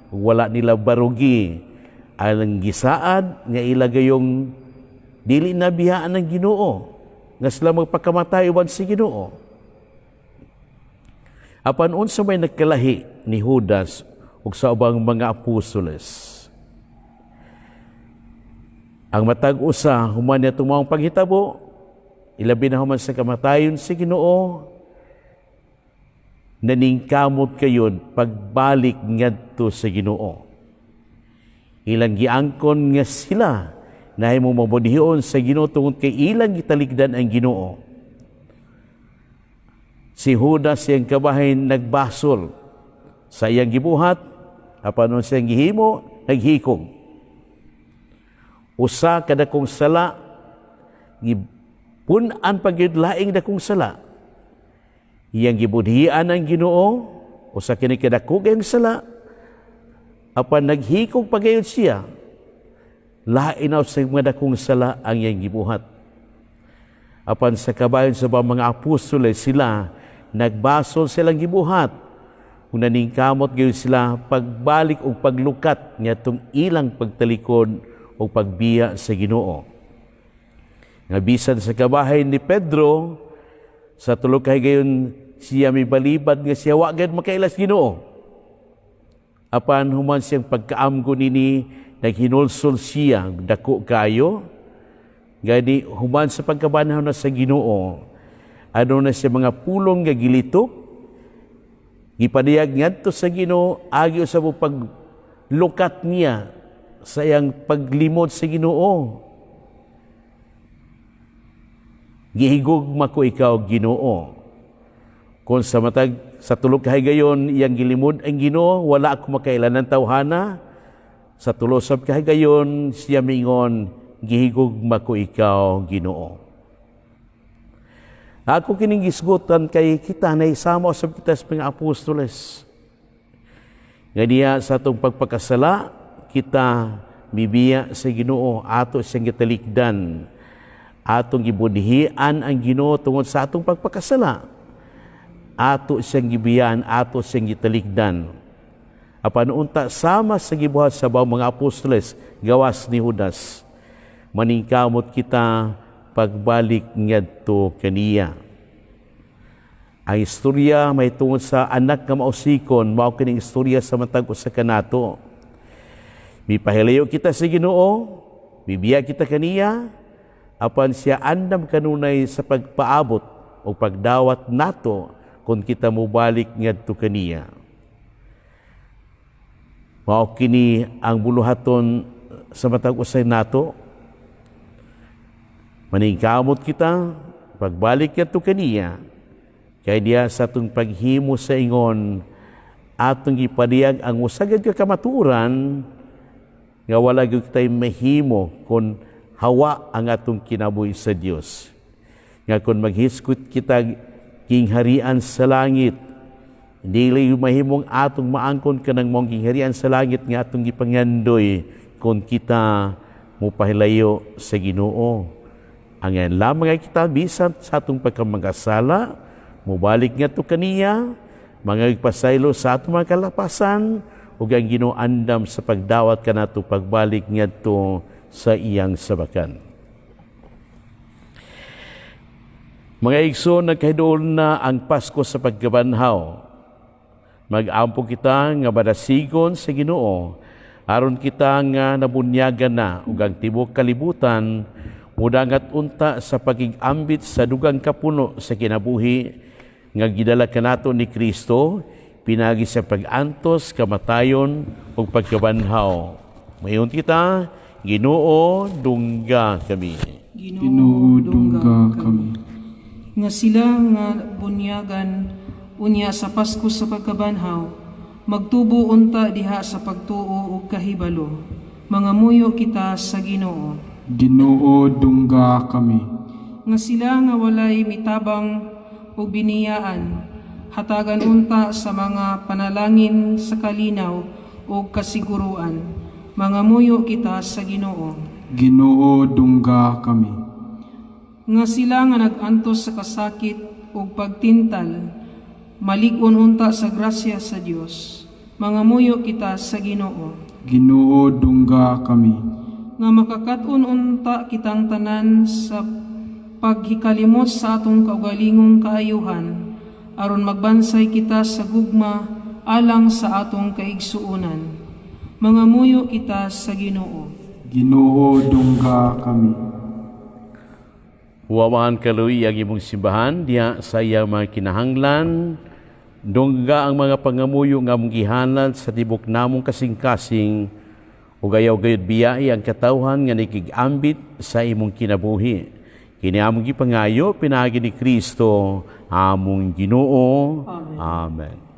wala nila barugi. Ang gisaad nga ila gayong dili na biyaan ng Ginoo, nga sila magpakamatay uban sa Ginoo. Apan unsa may nagkalahi ni Judas ug sa ubang mga apostoles? Ang matag usa human niya maong paghitabo, ilabi na human sa kamatayon si Ginoo, naningkamot kayon pagbalik ngadto sa Ginoo. Ilang giangkon nga sila nahimo mabudhion sa Ginoo tungod kay ilang gitalikdan ang Ginoo. Si Judas siyang kabahin nagbasol sa iyang gibuhat, apan unsa siyang gihimo, naghikog. Usa ka dakong sala, gipun-an pa gyud laing dakong sala. Iyang gibudhian ang Ginoo, usa kini kadako ang sala, apan naghikog pa gayud siya, lain na sa mga dakong sala ang iyang gibuhat. Apan sa kabahin sa mga apostoles, sila nagbasol silang gibuhat. Kung naningkamot gayud sila pagbalik o paglukat ngadtong ilang pagtalikod o pagbiya sa Ginoo. Nga bisan sa kabahin ni Pedro, sa tulo ka higayon siya may balibad nga siya wa gayud makailas Ginoo. Apan human siyang pagkaamgo nini, naghinulsol siya dako kayo. Gani human sa pagkabanhaw na sa Ginoo, ano na siya mga pulong nga gilitok, gipadayag ngadto sa Ginoo agi usab paglukat niya sa iyang paglimod sa Ginoo. "Gihigugma ko ikaw, Ginoo." Kung sa matag sa tulo ka higayon iyang gilimod ang Ginoo, "Wala ako makailan ng tawhana." Sa tulo sab ka higayon siya mingon, "Gihigugma ko ikaw, Ginoo." Ako kining gisgutan kay kita na isama usab kita sa mga apostoles. Nga diya sa atong pagpakasala, kita mibiya sa Ginoo, ato siyang gitalikdan. Atong gibudhian ang Ginoo tungod sa atong pagpakasala. Ato siyang gibiyan, ato siyang gitalikdan. Apan unta sama sa gibuhat sa bawang mga apostoles, gawas ni Judas, maningkamot kita pagbalik ngadto kaniya. Ang istorya may tungod sa anak nga mausikon, mao kining istorya sa matag usa kanato. Mipahilayo kita sa Ginoo, bibiya kita kaniya, apan siya andam kanunay sa pagpaabot o pagdawat nato kung kita mobalik ngadto kaniya. Mao kini ang buluhaton sa matag usay nato. Maningkamot kita pagbalik ngadto kaniya, kay diya sa atong paghimo sa ingon atong gipadayag ang usa ka kamatuoran. Nga wala gyud kitay mahimo kung hawa ang atong kinabuhi sa Dios. Nga kung maghisgot kita gingharian sa langit, dili mahimong atong maangkon kanang mong gingharian sa langit nga atong gipangandoy kung kita mupahilayo sa Ginoo. Ang lamang ay kita bisan sa atong pagkamakasala, mubalik ngadto kaniya, mga pasaylo sa atong mga kalapasan, ug ang Ginoo andam sa pagdawat kanato pagbalik ngadto sa iyang sabakan. Mga igsoon, nagkahiduol na ang Pasko sa pagkabanhaw. Mag-ampo kita nga madasigon sa Ginoo aron kita nga nabunyagan na ug ang tibuok kalibutan mudangat unta sa pagigambit sa dugang kapuno sa kinabuhi nga gidala kanato ni Kristo pinaagi sa pag-antos, kamatayon ug pagkabanhaw. Mayon kita, Ginoo, dungga kami. Ginoo, dungga kami. Nga sila nga bunyagan unya sa Pasko sa pagkabanhaw, magtubo unta diha sa pagtuo ug kahibalo. Mangamuyo kita sa Ginoo. Ginoo, dungga kami. Nga sila nga walay mitabang ug biniyaan, hatagan unta sa mga panalangin sa kalinaw ug kasiguruan. Mangamuyo kita sa Ginoo. Ginoo, dungga kami. Nga sila nga nag-antos sa kasakit ug pagtintal, malig-on unta sa grasya sa Dios. Mangamuyo kita sa Ginoo. Ginoo, dungga kami. Nga makakaton unta kitang tanan sa paghikalimot sa atong kaugalingong kaayuhan, aron magbansay kita sa gugma alang sa atong kaigsuonan. Mangamuyo kita sa Ginoo. Ginoo, dungga kami. Huwawahan kaluoy ang imong simbahan diha sa iyang mga kinahanglan. Dungga ang mga pangamuyo nga among gihalad sa tibok namong kasing-kasing ug ayaw gayud biyai ang katawhan nga nakig-ambit sa imong kinabuhi. Kini among gipangayo pinaagi ni Kristo among Ginoo. Amen. Amen.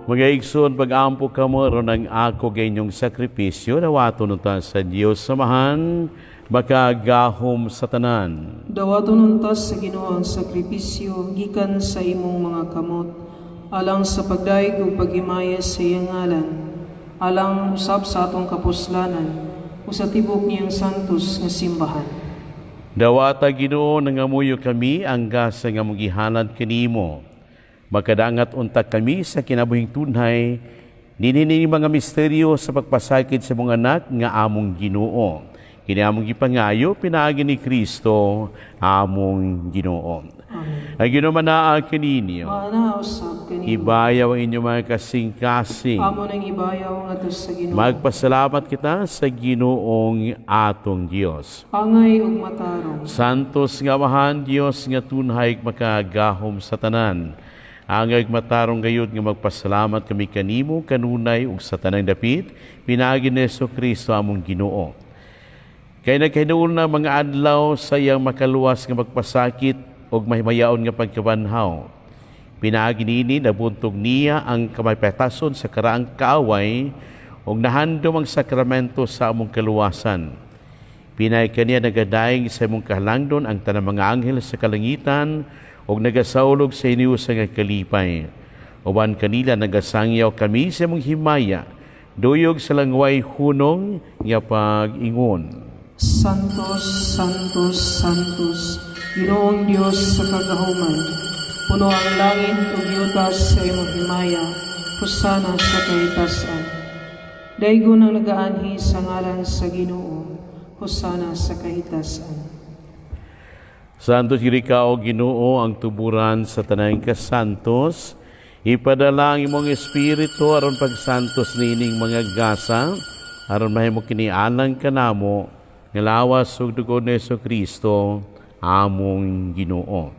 Mga igsoon, pag-ampo kamo aron ang ako inyong sakripisyo, dawaton unta sa Dios Amahan, makagahom sa tanan. Dawaton unta sa Ginoo ang sakripisyo gikan sa imong mga kamot, alang sa pagdayeg ug paghimaya sa iyang ngalan, alang usab sa atong kapuslanan ug sa tibok niyang santos nga simbahan. Dawata Ginoo, nangamuyo kami ang gasa nga among gihalad kanimo. Makadangat unta kami sa kinabuhing tunhay, dinhi mga misteryo sa pagpasakit sa mga anak nga among Ginoo. Kini among gipangayo pinaagi ni Kristo among Ginoo. Amen. Ang Ginoo manaa kaninyo. Maana usab kanimo. Ibayaw ang inyong mga kasing-kasing. Amo nang ibayaw ngadto sa Ginoo. Magpasalamat kita sa Ginoong atong Dios. Angay ug matarong. Santos nga Amahan, Dios nga tunhay makagahom sa tanan. Angay matarong gayud nga magpasalamat kami kanimo kanunay ug sa tanang dapit pinaagi ni Kristo among Ginoo. Kay nagkahinuon na mga adlaw sa iyang makaluwas nga magpasakit ug mahimayaon nga pagkabanhaw. Pinaagi niini nabuntog niya ang kamaypatason sa karaang kaaway ug nahandom ang sakramento sa among kaluwasan. Pinay kaniya nagadaig sa imong kahalangdon ang tanang mga anghel sa kalangitan ug nagasaulog sa hiniusa nga kalipay. Uban kanila nagasangyaw kami sa imong himaya, duyog sa langway hunong nga pag-ingon. Santos, Santos, Santos, Ginoong Dios sa kagahuman. Puno ang langit ug yuta sa imong himaya, hosana sa kahitasan. Daygon ang nagaanhi sa ngalan sa Ginoo, hosana sa kahitasan. Santos diri ka o Ginoo ang tuburan sa tanang kasantos. Ipadala ang imong espiritu aron pagsantos niining mga gasa, aron mahimo kini alang kanamo nga lawas ug dugo ni Kristo among Ginoo.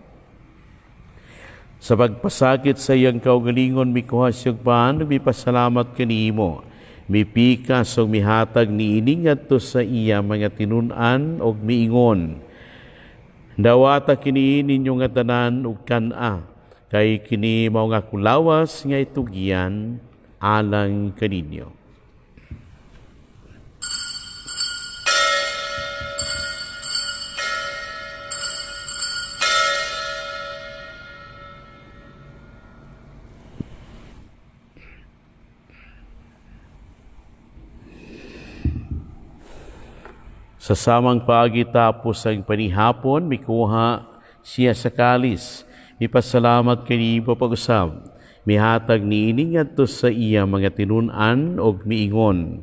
Sa pagpasakit sa iyang kaugalingon mikuha siyang pan, mipasalamat kanimo. Mipikas ug mihatag niini ngadto sa iya mga tinun-an ug miingon. Dawata kini ninyo nga tanan ug kan-a, kay kini mao nga kulawas nga itugyan alang kaninyo. Sa samang paagi tapos ang panihapon, mikuha siya sa kalis. Mipasalamat kanimo pag-usab. Mihatag niini ngadto sa iya mga tinun-an og miingon.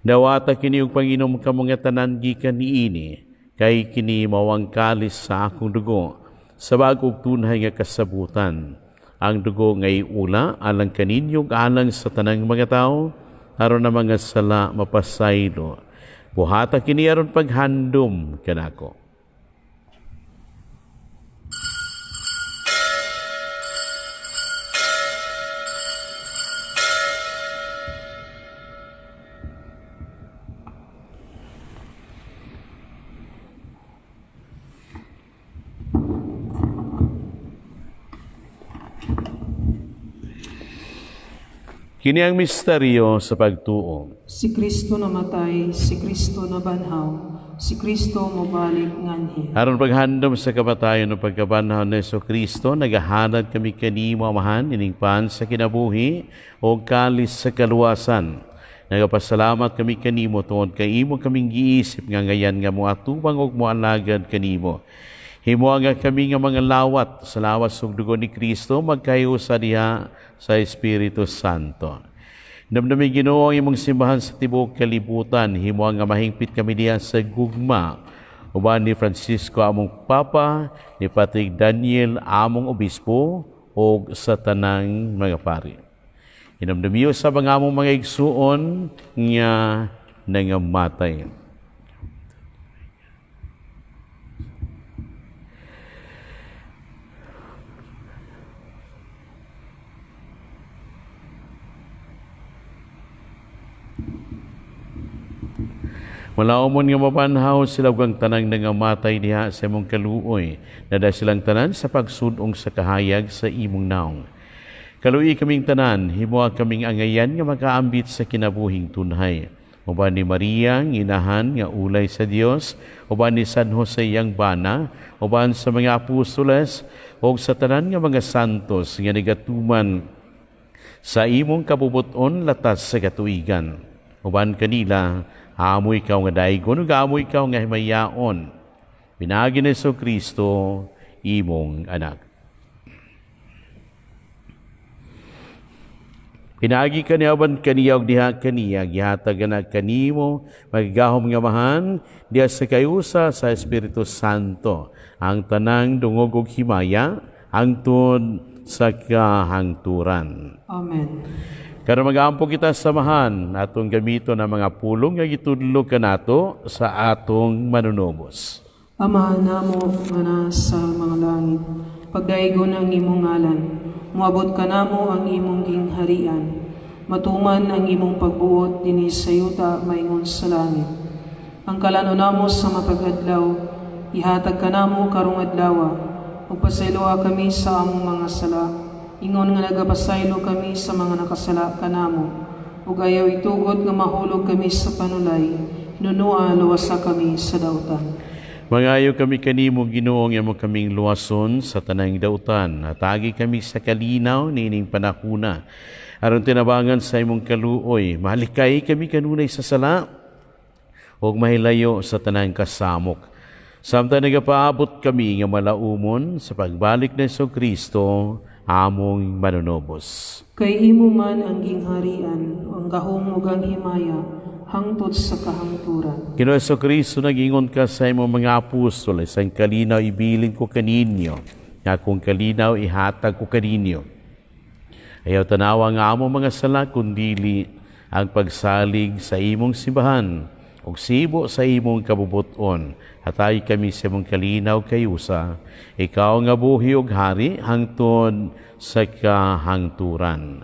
Dawata kini og panginom kamo nga tanan gikan niini, kay kini mao ang kalis sa akong dugo, sa bag-ong tunhay nga kasabutan. Ang dugo nga iula alang kaninyo ug alang sa tanang mga tawo, aron ang mga sala mapasaylo. Buhata kini aron paghandom kanako. Kini ang misteryo sa pagtuo. Si Kristo namatay, si Kristo nabanhaw, si Kristo mobalik nganhi. Aron paghandom sa kamatayon ug pagkabanhaw ni Kristo, nagahalad kami kanimo, Amahan, ining pan sa kinabuhi o kalis sa kaluwasan. Nagapasalamat kami kanimo tungod kay imo kaming giisip nga ngayan nga moatubang ug moalagad kanimo. Himoa nga kami nga mga lawat sa lawas ug dugo ni Kristo magkahiusa diha sa Espiritu Santo. Namnami Ginoo ang imong simbahan sa tibuok kalibutan, himoa nga mahingpit kami diha sa gugma. Uban ni Francisco among Papa, ni Patrick Daniel among Obispo, ug sa tanang mga pari. Hinumdumiyo sa mga among mga igsuon nga nangamatay. Malaumon nga mabanhaw sila ug ang tanang nangamatay diha sa imong kaluoy, nada silang tanan sa pagsudong sa kahayag sa imong naong. Kaluoyi kaming tanan, himoa kaming angayan nga makaambit sa kinabuhing tunhay. Uban ni Maria, ang inahan nga ulay sa Dios, uban ni San Jose iyang bana, uban sa mga apostoles, ug sa tanan nga mga santos nga nagatuman sa imong kabubuton latas sa katuigan. Uban kanila, amo ikaw nga daygon ug amo ikaw nga himayaon. Pinaagi ni Kristo, imong anak. Pinaagi kaniya uban kaniya ug diha kaniya gihatag na kanimo magagahom nga Amahan diha sa kayusa sa Espiritu Santo ang tanang dungog ug himaya hangtod sa kahangturan. Amen. Karon mag-ampo kita samahan atong gamiton ang mga pulong nga gitudlo kanato sa atong manunubos. Ama namo nga nasa mga langit, pagdaygon ang imong ngalan, moabot kanamo ang imong gingharian, matuman ang imong pagbuot dinhi sa yuta maingon sa langit. Ang kalanon namo sa matag adlaw, ihatag kanamo karong adlaw, ug pasayloa kami sa among mga sala, ingon nga nagapasaylo kami sa mga nakasala kanamo, ug ayaw itugot nga mahulog kami sa panulay, hinunua luwasa kami sa dautan. Mangayo kami kanimo Ginoo nga imo kaming luwason sa tanang dautan. Hatagi kami sa kalinaw niining panahuna. Aron tinabangan sa imong kaluoy, mahalikay kami kanunay sa sala ug mahilayo sa tanang kasamok. Samtang nagapaabot kami nga malaumon sa pagbalik ni Kristo, among manunubos. Kay imo man ang gingharian, ang gahom ug ang himaya, hangtod sa kahangturan. Ginoo Kristo, nag-ingon ka sa imong mga apostol, isang kalinaw ibilin ko kaninyo, nga akong kalinaw ihatag ko kaninyo. Ayaw tanawa nga among mga sala, kundili ang pagsalig sa imong simbahan, ug sibo sa imong kabubuton. Hatay kami sa imong kalinaw kayusa, ikaw nga buhi ug hari hangtod sa kahangturan.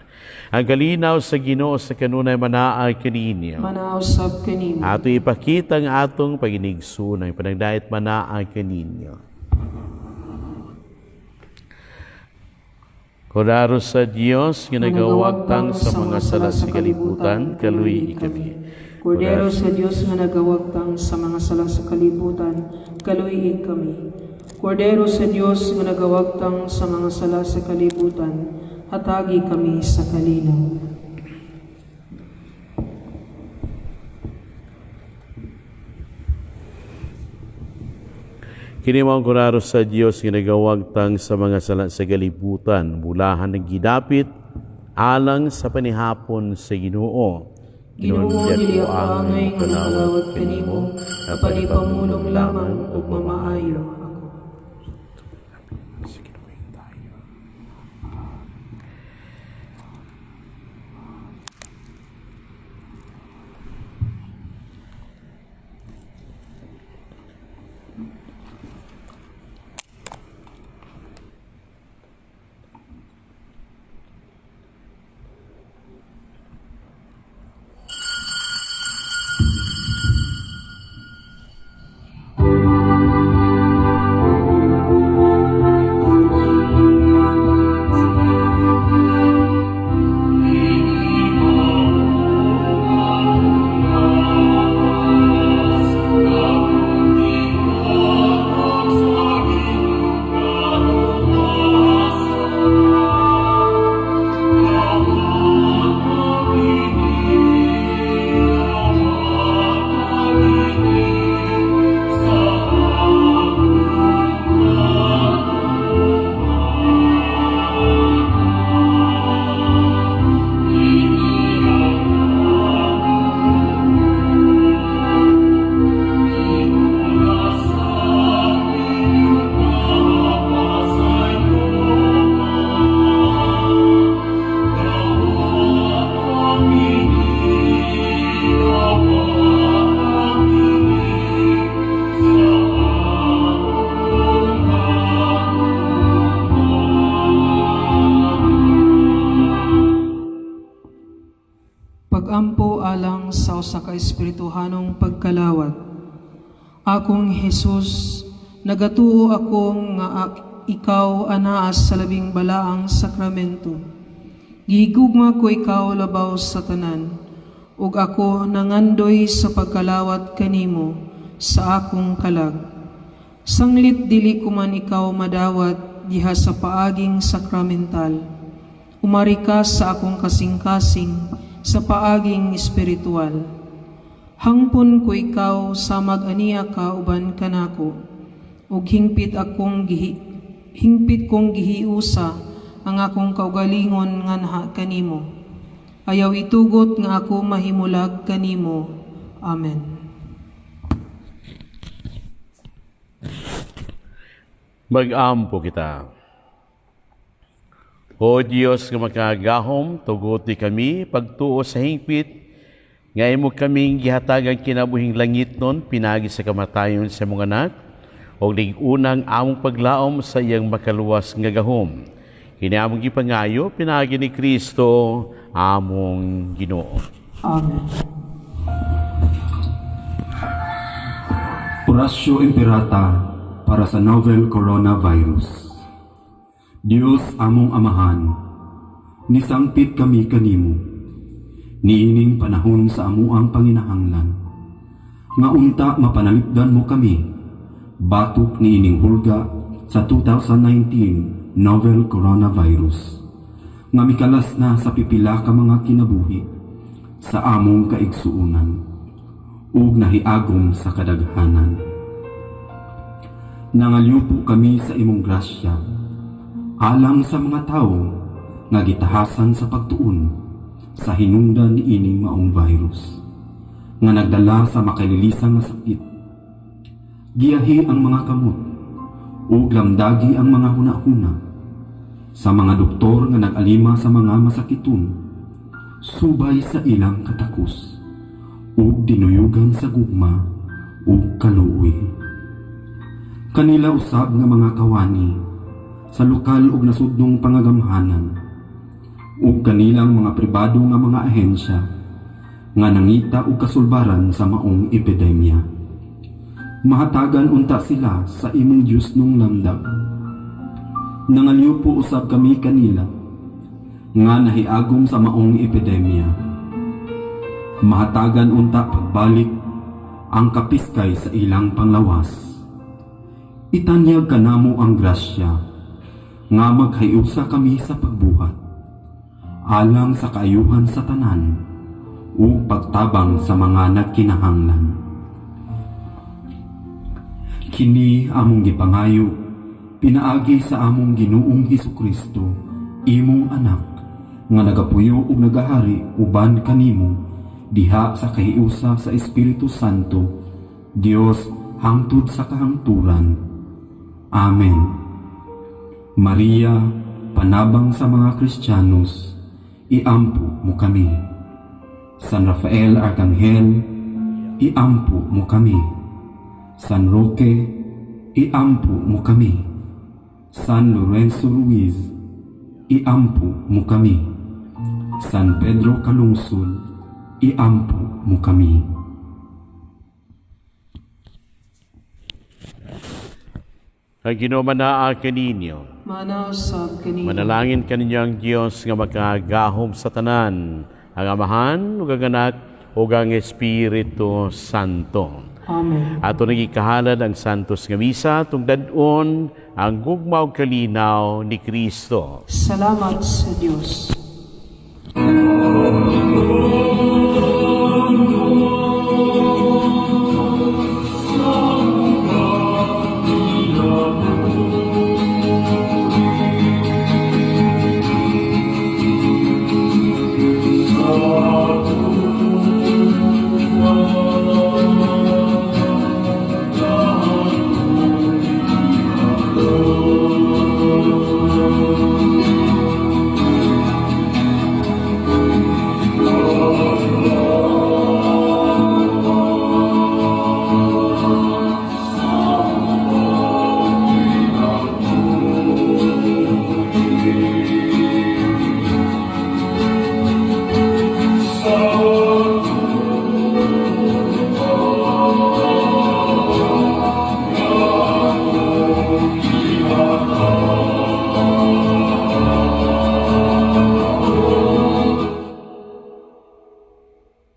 Ang kalinaw sa Ginoo sa kanunay manaay kaninyo. Manaw sab kanimo. Ato ipakita ang atong paginigsunay, panagdait manaay kaninyo. Kordero sa Dios nga nagawagtang sa mga sala sa kalibutan, kaluy kami. Kordero sa Dios nga nagawagtang sa mga sala sa kalibutan, kaluy kami. Kordero sa Dios nga nagawagtang sa mga sala sa kalibutan, hatagi kami sa kalinaw. Kini mao ang kordero sa Dios nga nagawagtang sa mga sala sa kalibutan, bulahan ng gidapit alang sa panihapon sa Ginoo. Ginoo, dili ako angay nga makalawat kanimo, apan ipamulong lamang ug mamaayo ako. Pagampo alang sa usa ka espirituhanong pagkalawat. Akong Hesus, nagatuo ako nga ikaw anaa sa labing balaang sakramento. Gihigugma ko ikaw labaw sa tanan, ug ako nangandoy sa pagkalawat kanimo sa akong kalag. Sanglit dili ko man ikaw madawat diha sa paaging sakramental. Umari ka sa akong kasing-kasing sa paaging espiritual. Hangpon ko ikaw samag ania ka uban kanako, ug hingpit kong gihiusa ang akong kaugalingon nganha kanimo. Ayaw itugot nga ako mahimulag kanimo. Amen. Mag-ampo kita. O Dios nga makagahom, tuguti kami pagtuo sa hingpit nga imo kaming gihatagang kinabuhing langitnon pinagi sa kamatayon sa imong anak ug lig-unang among paglaom sa iyang makaluwas nga gahom. Kini among gipangayo pinagi ni Kristo among Ginoo. Amen. Oratio Imperata para sa novel coronavirus. Dios among Amahan, nisangpit kami kanimo, niining panahon sa amuang panginahanglan, nga unta mapanalipdan mo kami, batok niining hulga sa 2019 novel coronavirus, nga mikalas na sa pipila ka mga kinabuhi sa among kaigsuonan, ug nahiagom sa kadaghanan. Nangalyupo kami sa imong grasya, alang sa mga tawo nga gitahasan sa pagtuon sa hinungdan niining maong virus, nga nagdala sa makalilisang nga sakit. Giyahi ang mga kamot ug lamdagi ang mga hunahuna sa mga doktor nga nag-alima sa mga masakiton, subay sa ilang katakos ug dinuyugan sa gugma ug kaluoy. Kanila usab nga mga kawani sa lokal ug nasudnong pangagamhanan ug kanilang mga pribado nga mga ahensya nga nangita og kasulbaran sa maong epidemya. Mahatagan unta sila sa imong Dios nung lamdag. Nangalyupo usab kami kanila nga nahiagom sa maong epidemya. Mahatagan unta pagbalik ang kapiskay sa ilang panglawas. Itanyag kanamo ang grasya nga maghiusa kami sa pagbuhat, alang sa kaayuhan sa tanan ug pagtabang sa mga nagkinahanglan. Kini among gipangayo pinaagi sa among Ginoong Hesukristo, imong anak, nga nagapuyo ug nagahari uban kanimo diha sa kahiusa sa Espiritu Santo, Dios hangtod sa kahangturan. Amen. Maria, panabang sa mga Kristiyanos, iampo mo kami. San Rafael Arkanghel, iampo mo kami. San Roque, iampo mo kami. San Lorenzo Ruiz, iampo mo kami. San Pedro Calungsod, iampo mo kami. Ang Ginoo manaa kaninyo. Manaw sab kanimo. Manalangin kaninyo ang Dios nga makagahom sa tanan, ang Amahan ug ang Anak ug ang Espiritu Santo. Amen. Ato nagikahalad ang Santos nga Misa tungdad-on ang gugma ug kalinaw ni Kristo. Salamat sa Dios. Amen.